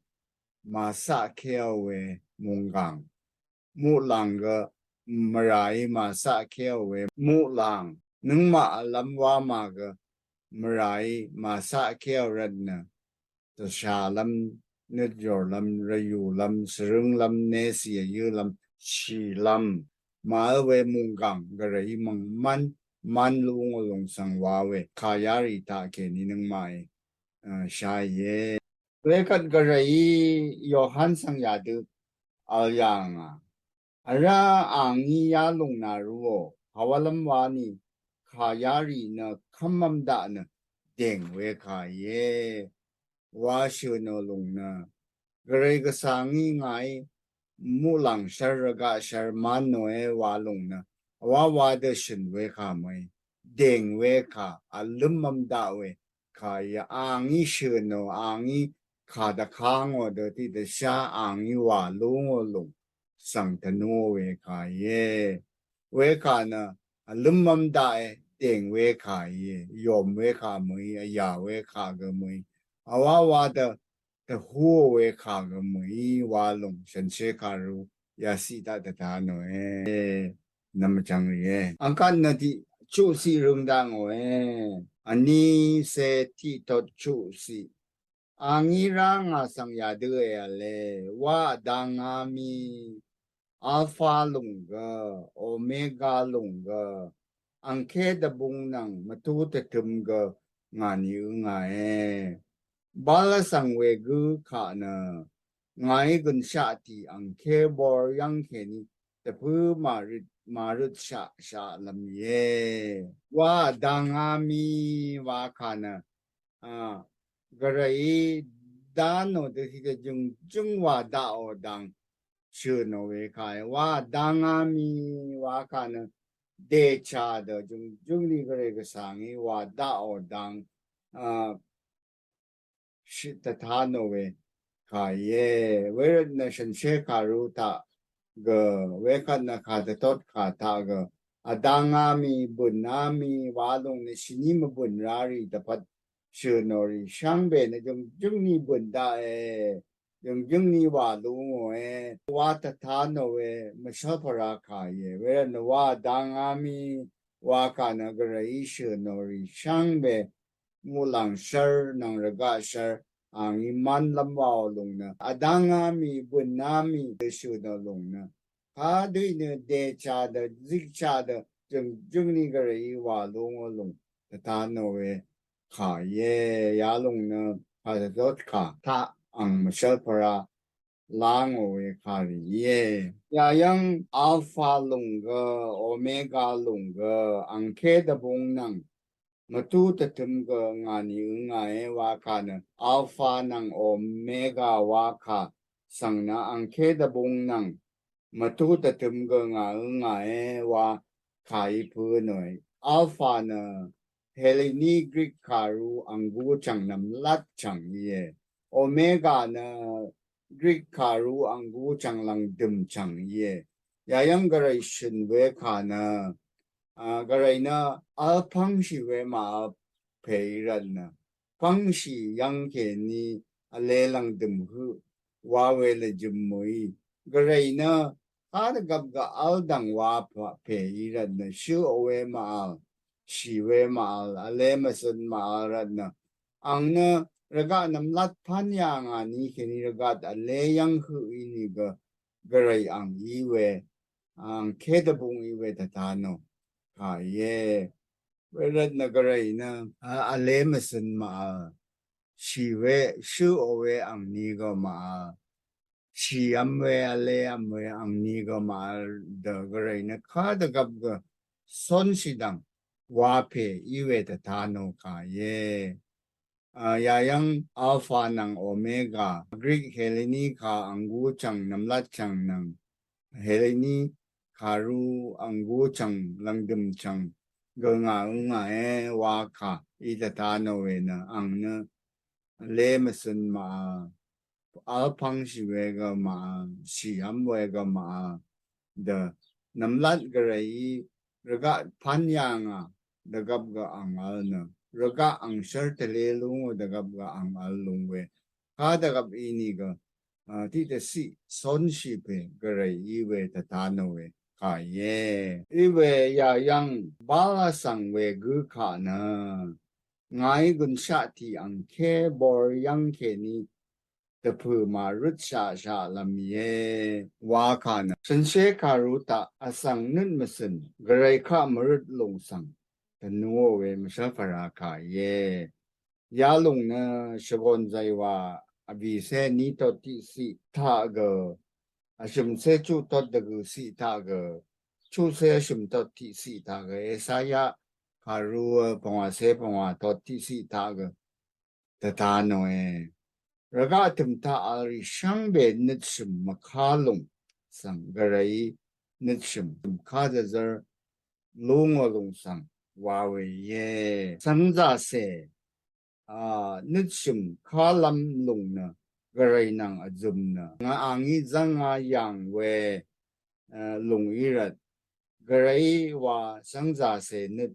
màcaqkéò we mùnggàng. Muqlàng gø mvràí màcaqkéò we muqlàng. Nøngmaq vlv́m wamà gø mvràí màcaqkéò rvtnø dvshàlv́m, nøtyòrlv́m, rvyùlv́m, svrǿnglv́m, nesì vyǿlv́m, shìlv́m màvl we mùnggàng gvrayí mv̀ng mv́n mv́n lú ngò lùng svng wa we kà yarì taq kèní nøngmaqí shá íe. Wekvt gvrayí Yohan svng yadø vl yàngà. Vrá a ngí yalùng nà rúò, hàwálv́m wa nì kà yarì nø kv́mv́m daq nø dèng we kà íe wa shø̀ nò lùng nø gvray gvsvng í ngàí muqlàng shv́r rvgaq shv́r mv́n nòe wa lùng nø vwá wa dø shø̀n we kà mø̀í dèng we kà vlǿmv́m daq we kà íe. A ngí shø̀ nò, a ngí kà dvkangò dø tiqdvshá a ngí wà lú ngò lùng svng tvnúò we kà íe. Wekà nø vlǿmv́m daqe dèng we kà íe. Yòm we kà mø̀í, vyà we kà gø mø̀í, vwá wa dø tvhúò we kà gø mø̀í wa lùng shànshér kàrú yaciq taq tvta nòe. Nvmvchvng rìe. Angkvt nø tiq chuqciq røng daq ngòe. Vní cé tiqtot chuqciq. A ngí rá ngà svng yadø èv̀le, wa vdangá mì Alfa lùng gø, Omega lùng gø, angké dvbung nvng mvtú tvtøm gø ngà ni øngàe. Bal vsvng wegǿ kaq nø ngàí gønshaq tì angké bor yv́ng kèní dvpǿ màrøt màrøtshaq shaqlv́m íe. Wa vdangá mì wa kà nø a gvrayí dá nò dø tiqdø jø̀ngjǿng wa daqò dang shø̀ nò we kà íe. Wa vdangá mì wa kà nø dèchà dø jø̀ngjǿng ni gvray gvsvng í wa daqò dang a shø̀ tvta nò we kà íe. Wervtnø shànshér kàrú taq gø wekvt nø kà dvtot kà taq gø vdangá mì bø̀ná mì wa lùng nø shìní mvbø̀n rarì dvpvt shø̀ nò rì shvngbe nø jø̀ngjǿng ni bø̀n daqe. Jø̀ngjǿng ni wà lú ngòe. Wa tvta nò we mvshv́lpvra kà íe. Wervtnø wa vdangá mì wa kà nø gvrayí shø̀ nò rì shvngbe muqlàng shv́r nvng rvgaq shv́r a ngí mv́nlv́m waò lùng nø vdangá mì bø̀ná mì dø shø̀ nò lùng nø kadø í nø dèchà dø zikchà dø jø̀ngjǿng ni gvrayí wà lú ngò lùng tvta nò we kà íe. Yalùng nø kà dvtot kà taq ang mvshv́lpvra lá ngò we kà rì íe. Yayv́ng Alfa lùng gø, Omega lùng gø, angké dvbung nvng mvtú tvtøm gø ngà ni øngàe wa kà nø Alfa nvng Omega wa kà svng nø angké dvbung nvng mvtú tvtøm gø ngà øngàe wa kà í pø̄ nòe. Alfa nø Helini Grik kàrú ang gú chv̀ng nvmlat chv̀ng íe. Omega nø Grik kàrú ang gú chv̀ng lv̀ngdø̀m chv̀ng íe. Yayv́ng gvray shø̀n we kà nø a gvray nø vl pv́ngshì we màvl pè í rvtnø pv́ngshì yv́ng kèní vle lv̀ngdø̀m høq wa we lvjø̀m mø̀í gvray nø kadvgvp gø vl dv̀ng wa pè í rvtnø shøq we màvl, shì we màvl, vle mvzøn màvl rvtnø ang nø rvgaq nvmlat pán yà ngà ni kèní rvgaq vle yv́ng høq ínìgø gvray ang í we angké dvbung í we tvta nò kà íe. Wervtnø gvray nø a vle mvzøn màvl, shì we shøq we angni gø màvl, shìvm we vlevm we angni gø màvl dø gvray nø kadvgvp gø cónshì dv̀ng wa pè í we tvta nò kà íe. a, yayv́ng Alfa nvng Omega, Greek Heleni kà anggú chv̀ng nvmlat chv̀ng nvng Heleni kàrú anggú chv̀ng lv̀ngdø̀m chv̀ng gø ngà ø ngà e wa kà í dvta nò we nø ang nø lé mvsøn mà vl pvngshì we gø mà shìhvm we gø mà dø nvmlat gvrayí rvgaq pán yà ngà dvgvp gø ang vl nø rvgaq angshvr tvlé lúngò dvgvp gø ang vl lúng we kà dvgvp ínìgø a, tiqdvciq cónshì pè gvray í we dvta nò we kà íe. Í we yayv́ng Bala svng we gǿ kà nø ngàí gùnshaq tì angké bor yv́ng kèní dvpø̀ màrøtshaq shaqlv́m íe wa kà nø shànshér kàrú taq vsvng nøt mvsø̀n gvray kaq mvrøt lùng svng dvnuò we mvshv́lpvra kà íe. Yalùng nø shvgòn zàywà vbìcé ní tot tiqciq taq gø vshø̀mcé chuq tot dvgø̀ciq taq gø chuqcé vshø̀m tot tiqciq taq gø Esaya kàrú pvngwàcé pvngwà tot tiqciq taq gø dvta nòe. Rvgaq tø̀m taq vlrì shvngbe nøtshø̀m mvká lùng svng gvrayí nøtshø̀m mvká dvzv́r lúngò lùng svng wa we íe. Cv́ngzàcè a, nøtshø̀m kálv́m lùng nø gvray nvng vzø̀m nø ngà angí zv́ngá yàng we a, lùng í rvt gvray wa cv́ngzàcè nøt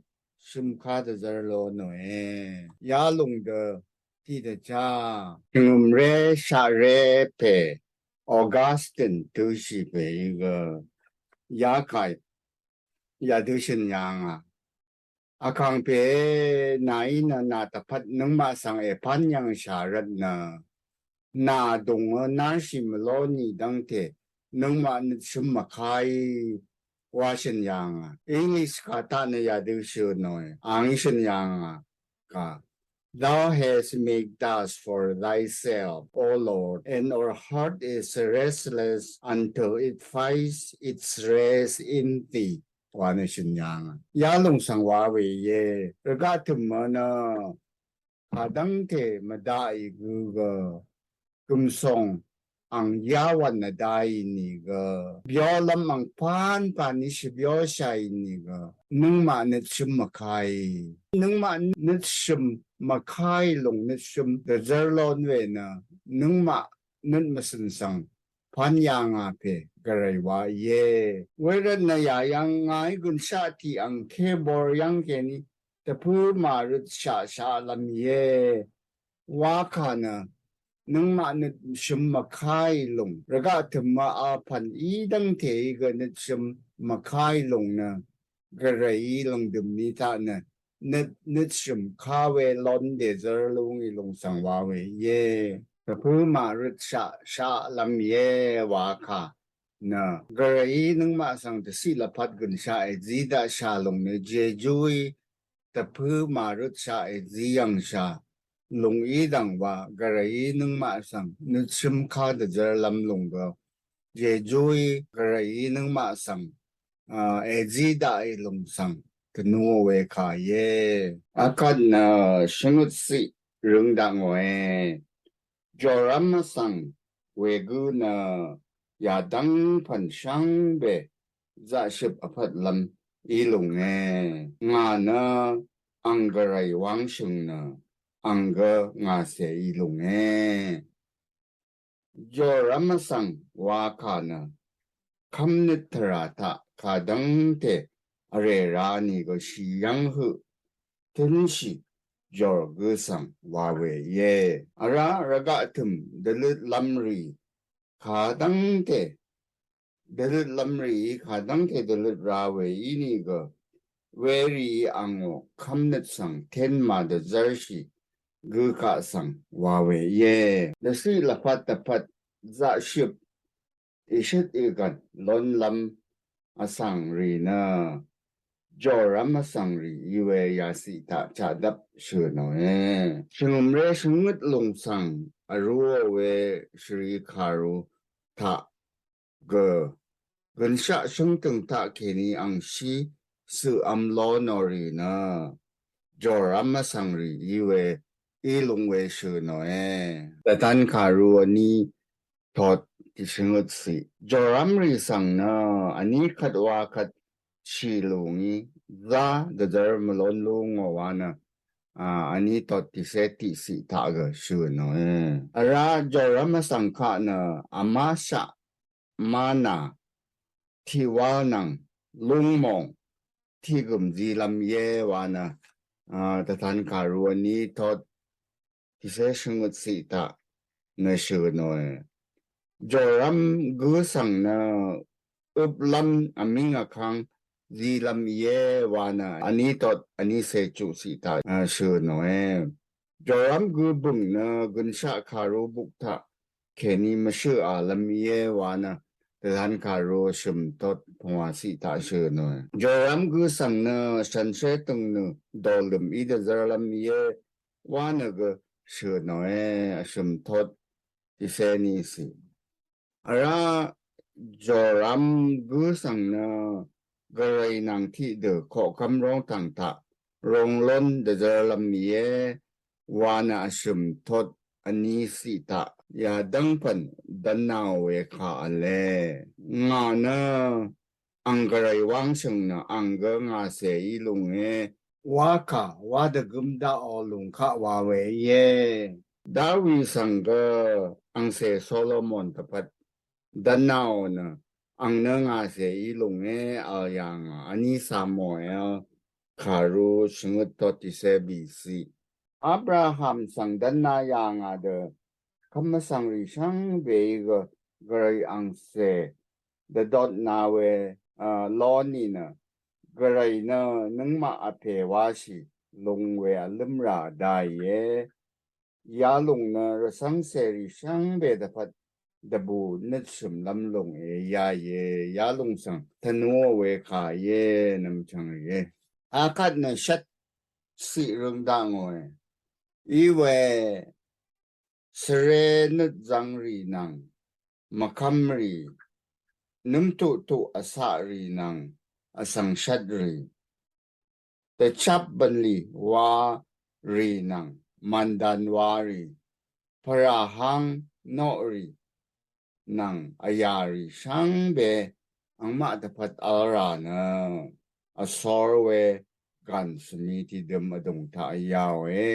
shø̀m ká dvzv́r ló nòe. Yalùng dø tiqdvchá shvngø̀mré shaqré pè Augustine tø̄shì pè í gø yakà yadø shø̀n yà ngà. Vkàngpè e, nàí nø nà dvpvt nøngmaq svng èpán yv̀ngshà rvt nø nà dùngø nárshì mvló nì dv́ngte nøngmaq nøtshø̀m mvkáí wa shø̀n yà ngà. English kà taq nø yadø shø̀n nòe. Ang shø̀n yà ngà kà Thou hast made us for thyself, O Lord, and our heart is restless until it finds its rest in thee. Wa nø shø̀n yà ngà. Yalùng svng wa we íe. Rvgaq tø̀m mø nø kadv́ngte mvdaqì gø gø gø̀msòng ang yawàn vdaì nìgø byolv́m ang pánpàní shvbyóshaì nìgø nøngmaq nøtshø̀m mvkáì. Nøngmaq nøtshø̀m mvkáì lùng nøtshø̀m dvzv́r lón we nø nøngmaq nøt mvsø̀n svng pán yà ngà pè gvray wa íe. Wervt nø yayv́ng ngàí gùnshaq tì angké bor yv́ng kèní dvpø̀ màrøtshaq shaqlv́m íe wa kà nø nøngmaq nøtshø̀m mvkáì lùng rvgaq tø̀m mø apv̀n í dv́ngte í gø nøtshø̀m mvkáì lùng nø gvrayí lv̀ngdø̀m ní taq nø nøt nøtshø̀m ká we lón dèzv́r lúngì lùng svng wa we íe. Dvpø̀ màrøtshaq shaqlv́m íe wa kà nø gvrayí nøngmaq svng dvciq lvpat gø̀nshaq èzí daqshà lùng nø Jejuí dvpø̀ màrøtshaq èzí yv̀ngshà lùng í dv̀ng wa gvrayí nøngmaq svng nøtshø̀m ká dvzv́rlv́m lùng gø Jejuí gvrayí nøngmaq svng a, èzí daqì lùng svng dvnuò we kà íe. Akvt nø shvngøt ciq røng dakngòe. Jòrv́m vsvng wegǿ nø yadv́ng pv̀n shvngbe zaqshøp vpvtlv́m í lùnge. Ngà nø ang gvray wángshø̀ng nø ang gø ngàcè í lùnge. Jòrv́m vsvng wa kà nø kv́mnøt tvrà taq kadv́ngte vrè ra nìgø shì yv́ng høq tǿnshì jòr gø svng wa we íe. Vrá rvgaq tø̀m dvløtlv́m rì kadv́ngte dvløtlv́m rìí kadv́ngte dvløt ra we ínìgø werìí angò kv́mnøt svng tén màdvzv́rshì gø kaq svng wa we íe. Dvciq lvpat dvpvt zaqshøp ìshøt ìgv̀n lónlv́m vsvng rì nø jòrv́m vsvng rì í we yaciq taq chaqdvp shø̀ nòe. Shvngø̀mré shvngøt lùng svng vrúò we shvri kàru taq gø gønshaq shǿngtø̀ng taqkèní angshí cøqvm ló nò rì nø jòrv́m vsvng rì í we í lung we shø̀ nòe. Dvtan kàru vní tot tiq shvngøt siq. Joram rì svng nø vní kvt wa kvt shì lù ngí zá dvzvr mvlon lú ngò wa nø a vní tot tiqsé tiqsiq taq gø shø̀ nòe. Vrá Joram vsvng kaq nø vmá shaq má nà tiq wal nvng lung mòng tiq gø̀m zilvm íe wa nø a dvtan kàru vní tot tiqsé shvngøt siq taq nø shø̀ nòe. Joram gǿ svng nø øplv́m vmíng vkvng zilv́m íe wa nø vní tot vní sechuq siq taq a shø̀ nòe. Joram gǿ bø̀ng nø gønshaq kàru buk taq kèní mvshøqàlv́m íe wa nø dvtan kàru vshø̀m tot pungwà siq taq shø̀ nòe. Joram gǿ svng nø shànshér tø̀ngnø dòlø̀m í dvzv́rlv́m íe wa nø gø shø̀ nòe. Vshø̀m tot tiqsé ní siq. Vrá Joram gǿ svng nø gvray nvng tiqdø koqkvm róngtv̀ng taq rong lón dvzv́rlv́m íe wa nø vshø̀m tot vní siq taq yadv́ng pv̀n dvnàò we kà v̄le. Ngà nø ang gvray wángshø̀ng nø ang gø ngàcèí lùnge wa kà wa dvgøm daqò lùng kaq wa we íe. Dawi svng gø angcè Solomon dvpvt dvnàò nø ang nø ngàcèí lùnge vl yà ngà vní Samuel kàru shvngøt tot tiqsé bìciq. Abraham svng dvna yà ngà dø kv́m vsvngrì shvngbeí gø gvray angcè dvdotna we a ló nìnø gvray nø nøngmaq vpè wáshì lung we vlǿmrà dàìe. Yalùng nø rvcv́ng cèrì shvngbe dvpvt dvbù nøtshø̀mlv́m lùng èyaìe. Yalùng svng tvnuò we kàìe nvmchv̀ngrìe. Akvt nø shvt ciq røng dakngòe. Iwe svre nøt zvngrì nvng mvkv́mrì, nǿmtuqtuq vcaqrì nvng vsvng shvtrì, dvchap bv̀nlì warì nvng màndan warì, pvràháng noqrì nvng vyàrì shvngbe angmaq dvpvt vl rà nø vsor we gàn svmi tiqdøm vdùng taq vyàòe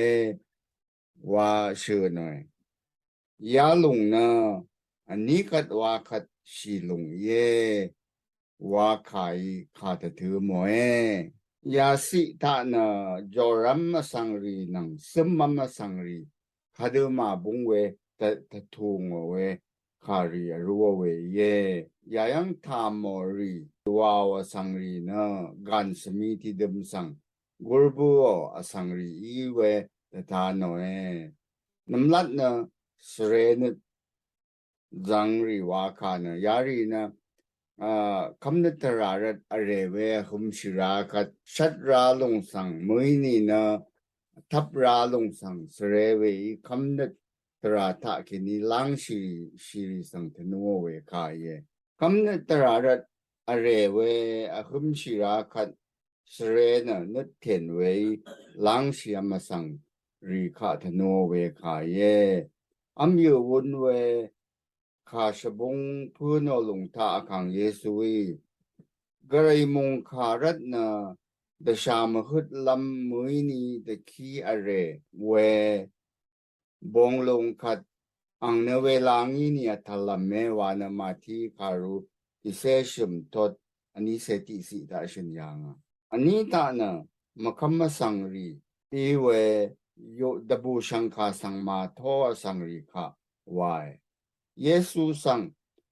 wa shø̀ nòe. Yalùng nø vní kvt wa kvt shì lùng íe wa kàí kà tvtø mòe. Yaciq taq nø Joram vsvngrì nvng Cǿmv́m vsvngrì kadø màbúng we dvtvtù ngò we kàrì vrúò we íe. Yayv́ng tàmò rì wàò vsvngrì nø gàn svmi tiqdøm svng gur bǿò vsvngrì í we dvta nòe. Nvmlat nø svre nøt zvngrì wa kà nø yarì nø a kv́mnøt tvrà rvt vrè we vhømshì ra kvt shvt ra lùng svng mø̀í nìnø tvp ra lùng svng svre weí kv́mnøt tvrà taq kèní lángshì shìrì svng tvnuò we kàìe. Kv́mnøt tvrà rvt vrè we vhømshì ra kvt svre nø nøttèn weí lángshìvm vsvngrì kaq tvnuò we kàìe. V́m yø̀ wun we kà shvbúng pǿ nò lùng taq vkàng Yesuí gvray mòngkà rvt nø dvshà mvhøtlv́m mø̀í ni dvkí vrè we bong lùng kvt ang nø we la ngí ni vtv̀llv̀me wa nø Mati kàru tiqcé shø̀m tot vní cè tiqciq taq shø̀n yà ngà. Vní taq nø mvkv́m vsvngrì í we dvbù shv̀ngkà svng màtó vsvngrì kaq wae. Yesu svng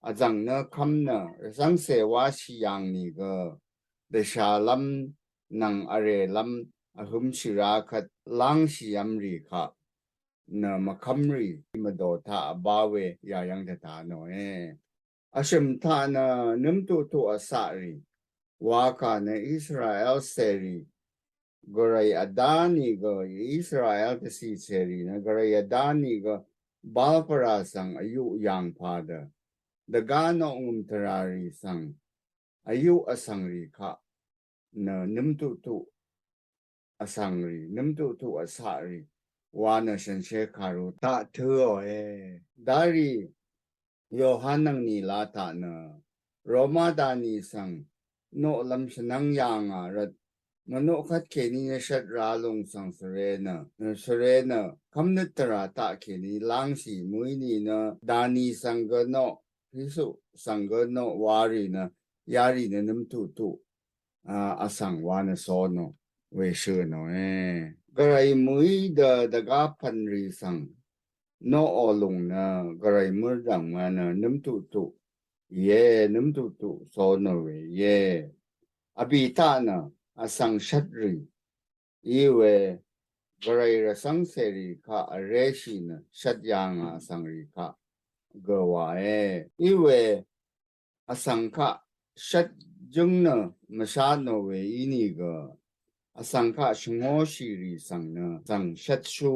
vzv̀ng nø kv́m nø rvcv́ngcè wáshì yàng nìgø dvshàlv́m nvng vrèlv́m vhømshì ra kvt lángshìvmrì kaq nø mvkv́mrì mvdò taq vbá we yàyv́ng dvta nòe. Vshø̀m taq nø nǿmtuqtuq vcaqrì wa kà nø Israel cèrì gvray vdá nìgø Israel dvcì cèrì nø gvray vdá nìgø Balpvrà svng vyuq yàng pà dø dvgá noqngø̀m tvràrì svng vyuq vsvngrì kaq nø nǿmtuqtuq vsvngrì, nǿmtuqtuq vcaqrì wa nø shànshér kàru taq tø̄òe. Darì Yohan nvng nìla taq nø Roma dani svng noqlv́m shvnv́ng yà ngà rvt mvnoq kvt kèní nø shvt ra lùng svng svre nø, svre nø kv́mnøt tvrà taq kèní lángshì mø̀í nìnø dani svng gø noq, Kristu svng gø noq warì nø yarì nø nǿmtuqtuq a, vsvng wa nø sonò we shø̀nòe. Gvray mø̀í dø dvgá pv̀nrì svng noqò lùng nø Gvray mørdv̀ng wa nø nǿmtuqtuq íe, nǿmtuqtuq sonò we íe. Vbì taq nø vsvng shvtrì í we Gvray rvcv́ngcèrì kaq vréshì nø shvt yà ngà vsvngrì kaq gø wàe. Í we vsvng kaq shvt jǿng nø mvshatnò we ínìgø vsvng kaq shvngóshìrì svng nø svng shvtshú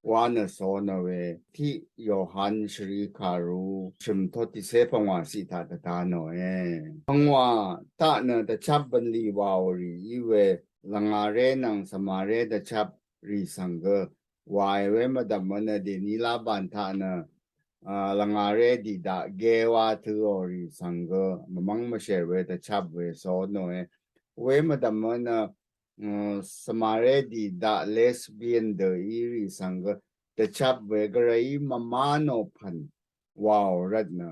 wa nø sonò we tiq Yohan shvrì kàru shø̀m tot tiqcé pvngwà ciq taq dvtanòe. Pvngwà taq nø dvchap bv̀nlì wàò rì í we lvngàré nvng svmaré dvchaprì svng gø wàe we mvdv̀mø nø dèní lá bàn taq nø a, lvngàré dìdaq gewa tø̄òrì svng gø mvmv́ng mvshèr we dvchap we sonòe. We mvdv̀mø nø, mm, svmaré dìdaq lesbian dø írì svng gø dvchap we Gvrayí mvmá nò pv̀n wàò rvt nø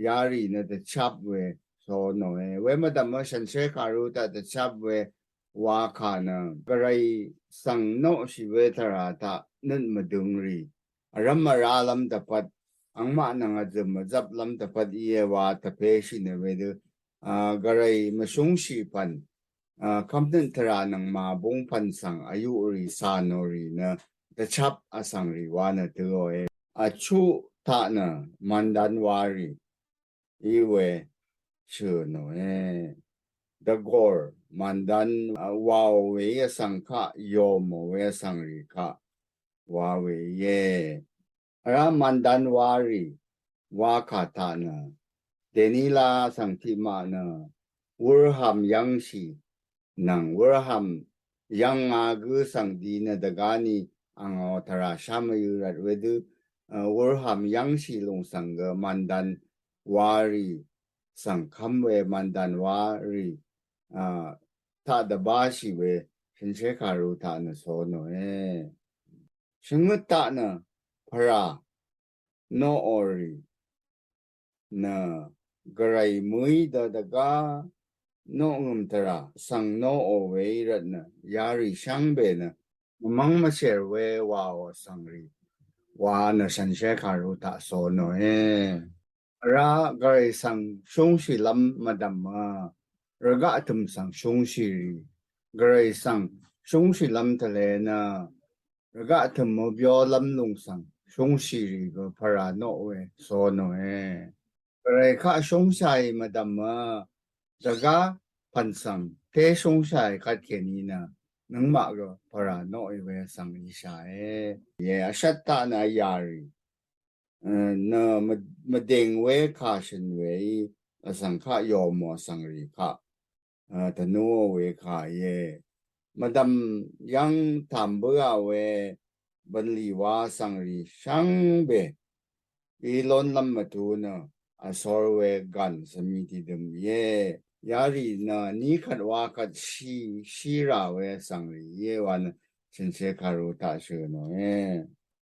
yarì nø dvchap we sonòe. We mvdv̀mø shànshér kàru taq dvchap we wakà nø Gvray svng noqshì we tvrà taq nøt mvdøngrì vrv́m vrálv́m dvpvt, angmaq nvng vzø̀m vzvplv́m dvpvt íe wa tvpéshì nø wedø, a, Gvray mvshúngshì pv̀n, a, kv́mnøt tvrà nvng màbúng pv̀n svng vyuqrì cà nòrì nø dvchap vsvngrì wa nø tø̄òe. Vchuq taq nø màndan warì í we shø̀nòe. Dvgòr màndan, a, wàò we í vsvng kaq yòmò we vsvngrì kaq wa we íe. Vrá màndan warì wakà taq nø dèní lá svng tiqmaq nø wurhàm yv́ngshì nvng wurhàm yv́ng ngà gǿ svng di nø dvgáni angò tvrà shá mvyø̄ rvt wedø, a, wurhàm yv́ngshì lùng svng gø màndan warì svng kv́m we màndan warì, a, taq dvbáshì we shànshér kàru taq nø sonòe. Shvngøt taq nø pvrà noqòrì nø Gvray mø̀í dø dvgá noqngø̀m tvrà svng noqò weí rvt nø yarì shvngbe nø mvmv́ng mvshèr we wàò vsvngrì wa nø shànshér kàru taq sonòe. Vrá Gvray svng shúngshìlv́m mvdv̀mø rvgaq tø̀m svng shúngshìrì, Gvray svng shúngshìlv́m tvle nø rvgaq tø̀m mvbyolv́m lùng svng shúngshìrì gø pvrà noq we sonòe. Gvray kaq shúngshàì mvdv̀mø dvgá pv̀n svng té shúngshàì kvtkèní nø nøngmaq gø pvrà noqì we svng ìshàe. Íe, vshvt taq nø vyàrì, e, nø mv-, mvdèng we kà shø̀n weí vsvng kaq yòmò vsvngrì kaq, e, tvnúò we kà íe. Mvdv̀m yv́ng tàm bǿà we bv̀nlì wa vsvngrì shvngbe í lónlv́m mvtu nø vsor we gàn svmi tìdøm íe. Yarì nø ní kvt wa kvt shì, shì rà we vsvngrì íe wa nø shànshér kàru taq shø̀nòe.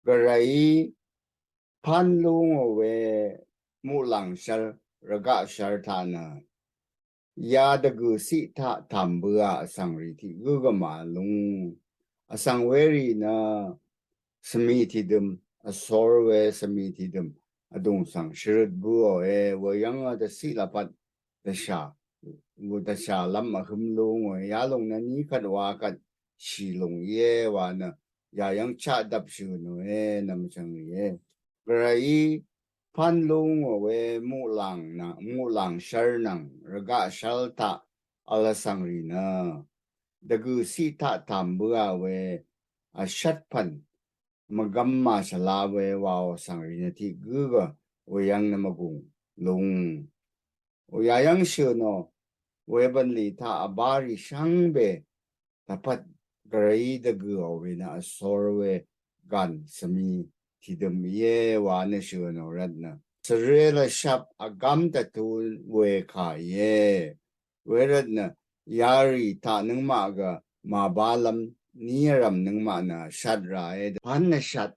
Gvrayí pán lú ngò we muqlàng shv́r, rvgaq shv́r taq nø ya dvgø̀ ciq taq tàm bøà vsvngrì tiq gǿ gø màvl lúng. Vsvng werì nø svmi tìdøm, vsor we svmi tìdøm vdùng svng shvrøt bǿòe, weyv́ng dvciq lvpat dvshà, dvshàlv́m vhǿm lú ngòe, yalòng nø ní kvt wa kvt shì lùng íe wa nø yayv́ng chaqdvp shø̀nòe, nvmchv̀ng rìe. Gvrayí pán lú ngò we muqlàng nvng, muqlàng shv́r nvng rvgaq shv́l taq vl vsvngrì nø dvgø̀ ciq taq tàm bǿà we vshvt pv̀n mvgvm màshvla we wàò vsvngrì nø tiq gǿ gø weyv́ng nø mvgùng lúng. Oyayv́ng shø̀nò we bv̀nlì taq vbárì shvngbe dvpvt Gvrayí dvgø̀ò we nø vsor we gàn svmi tìdøm íe wa nø shø̀n ò rvt nø, svre lvshvp vgvm dvtu we kà íe. Wervt nø yarì taq nøngmaq gø màbálv́m ní vrv̀m nøngmaq nø shvt ràe. Pvn nø shvt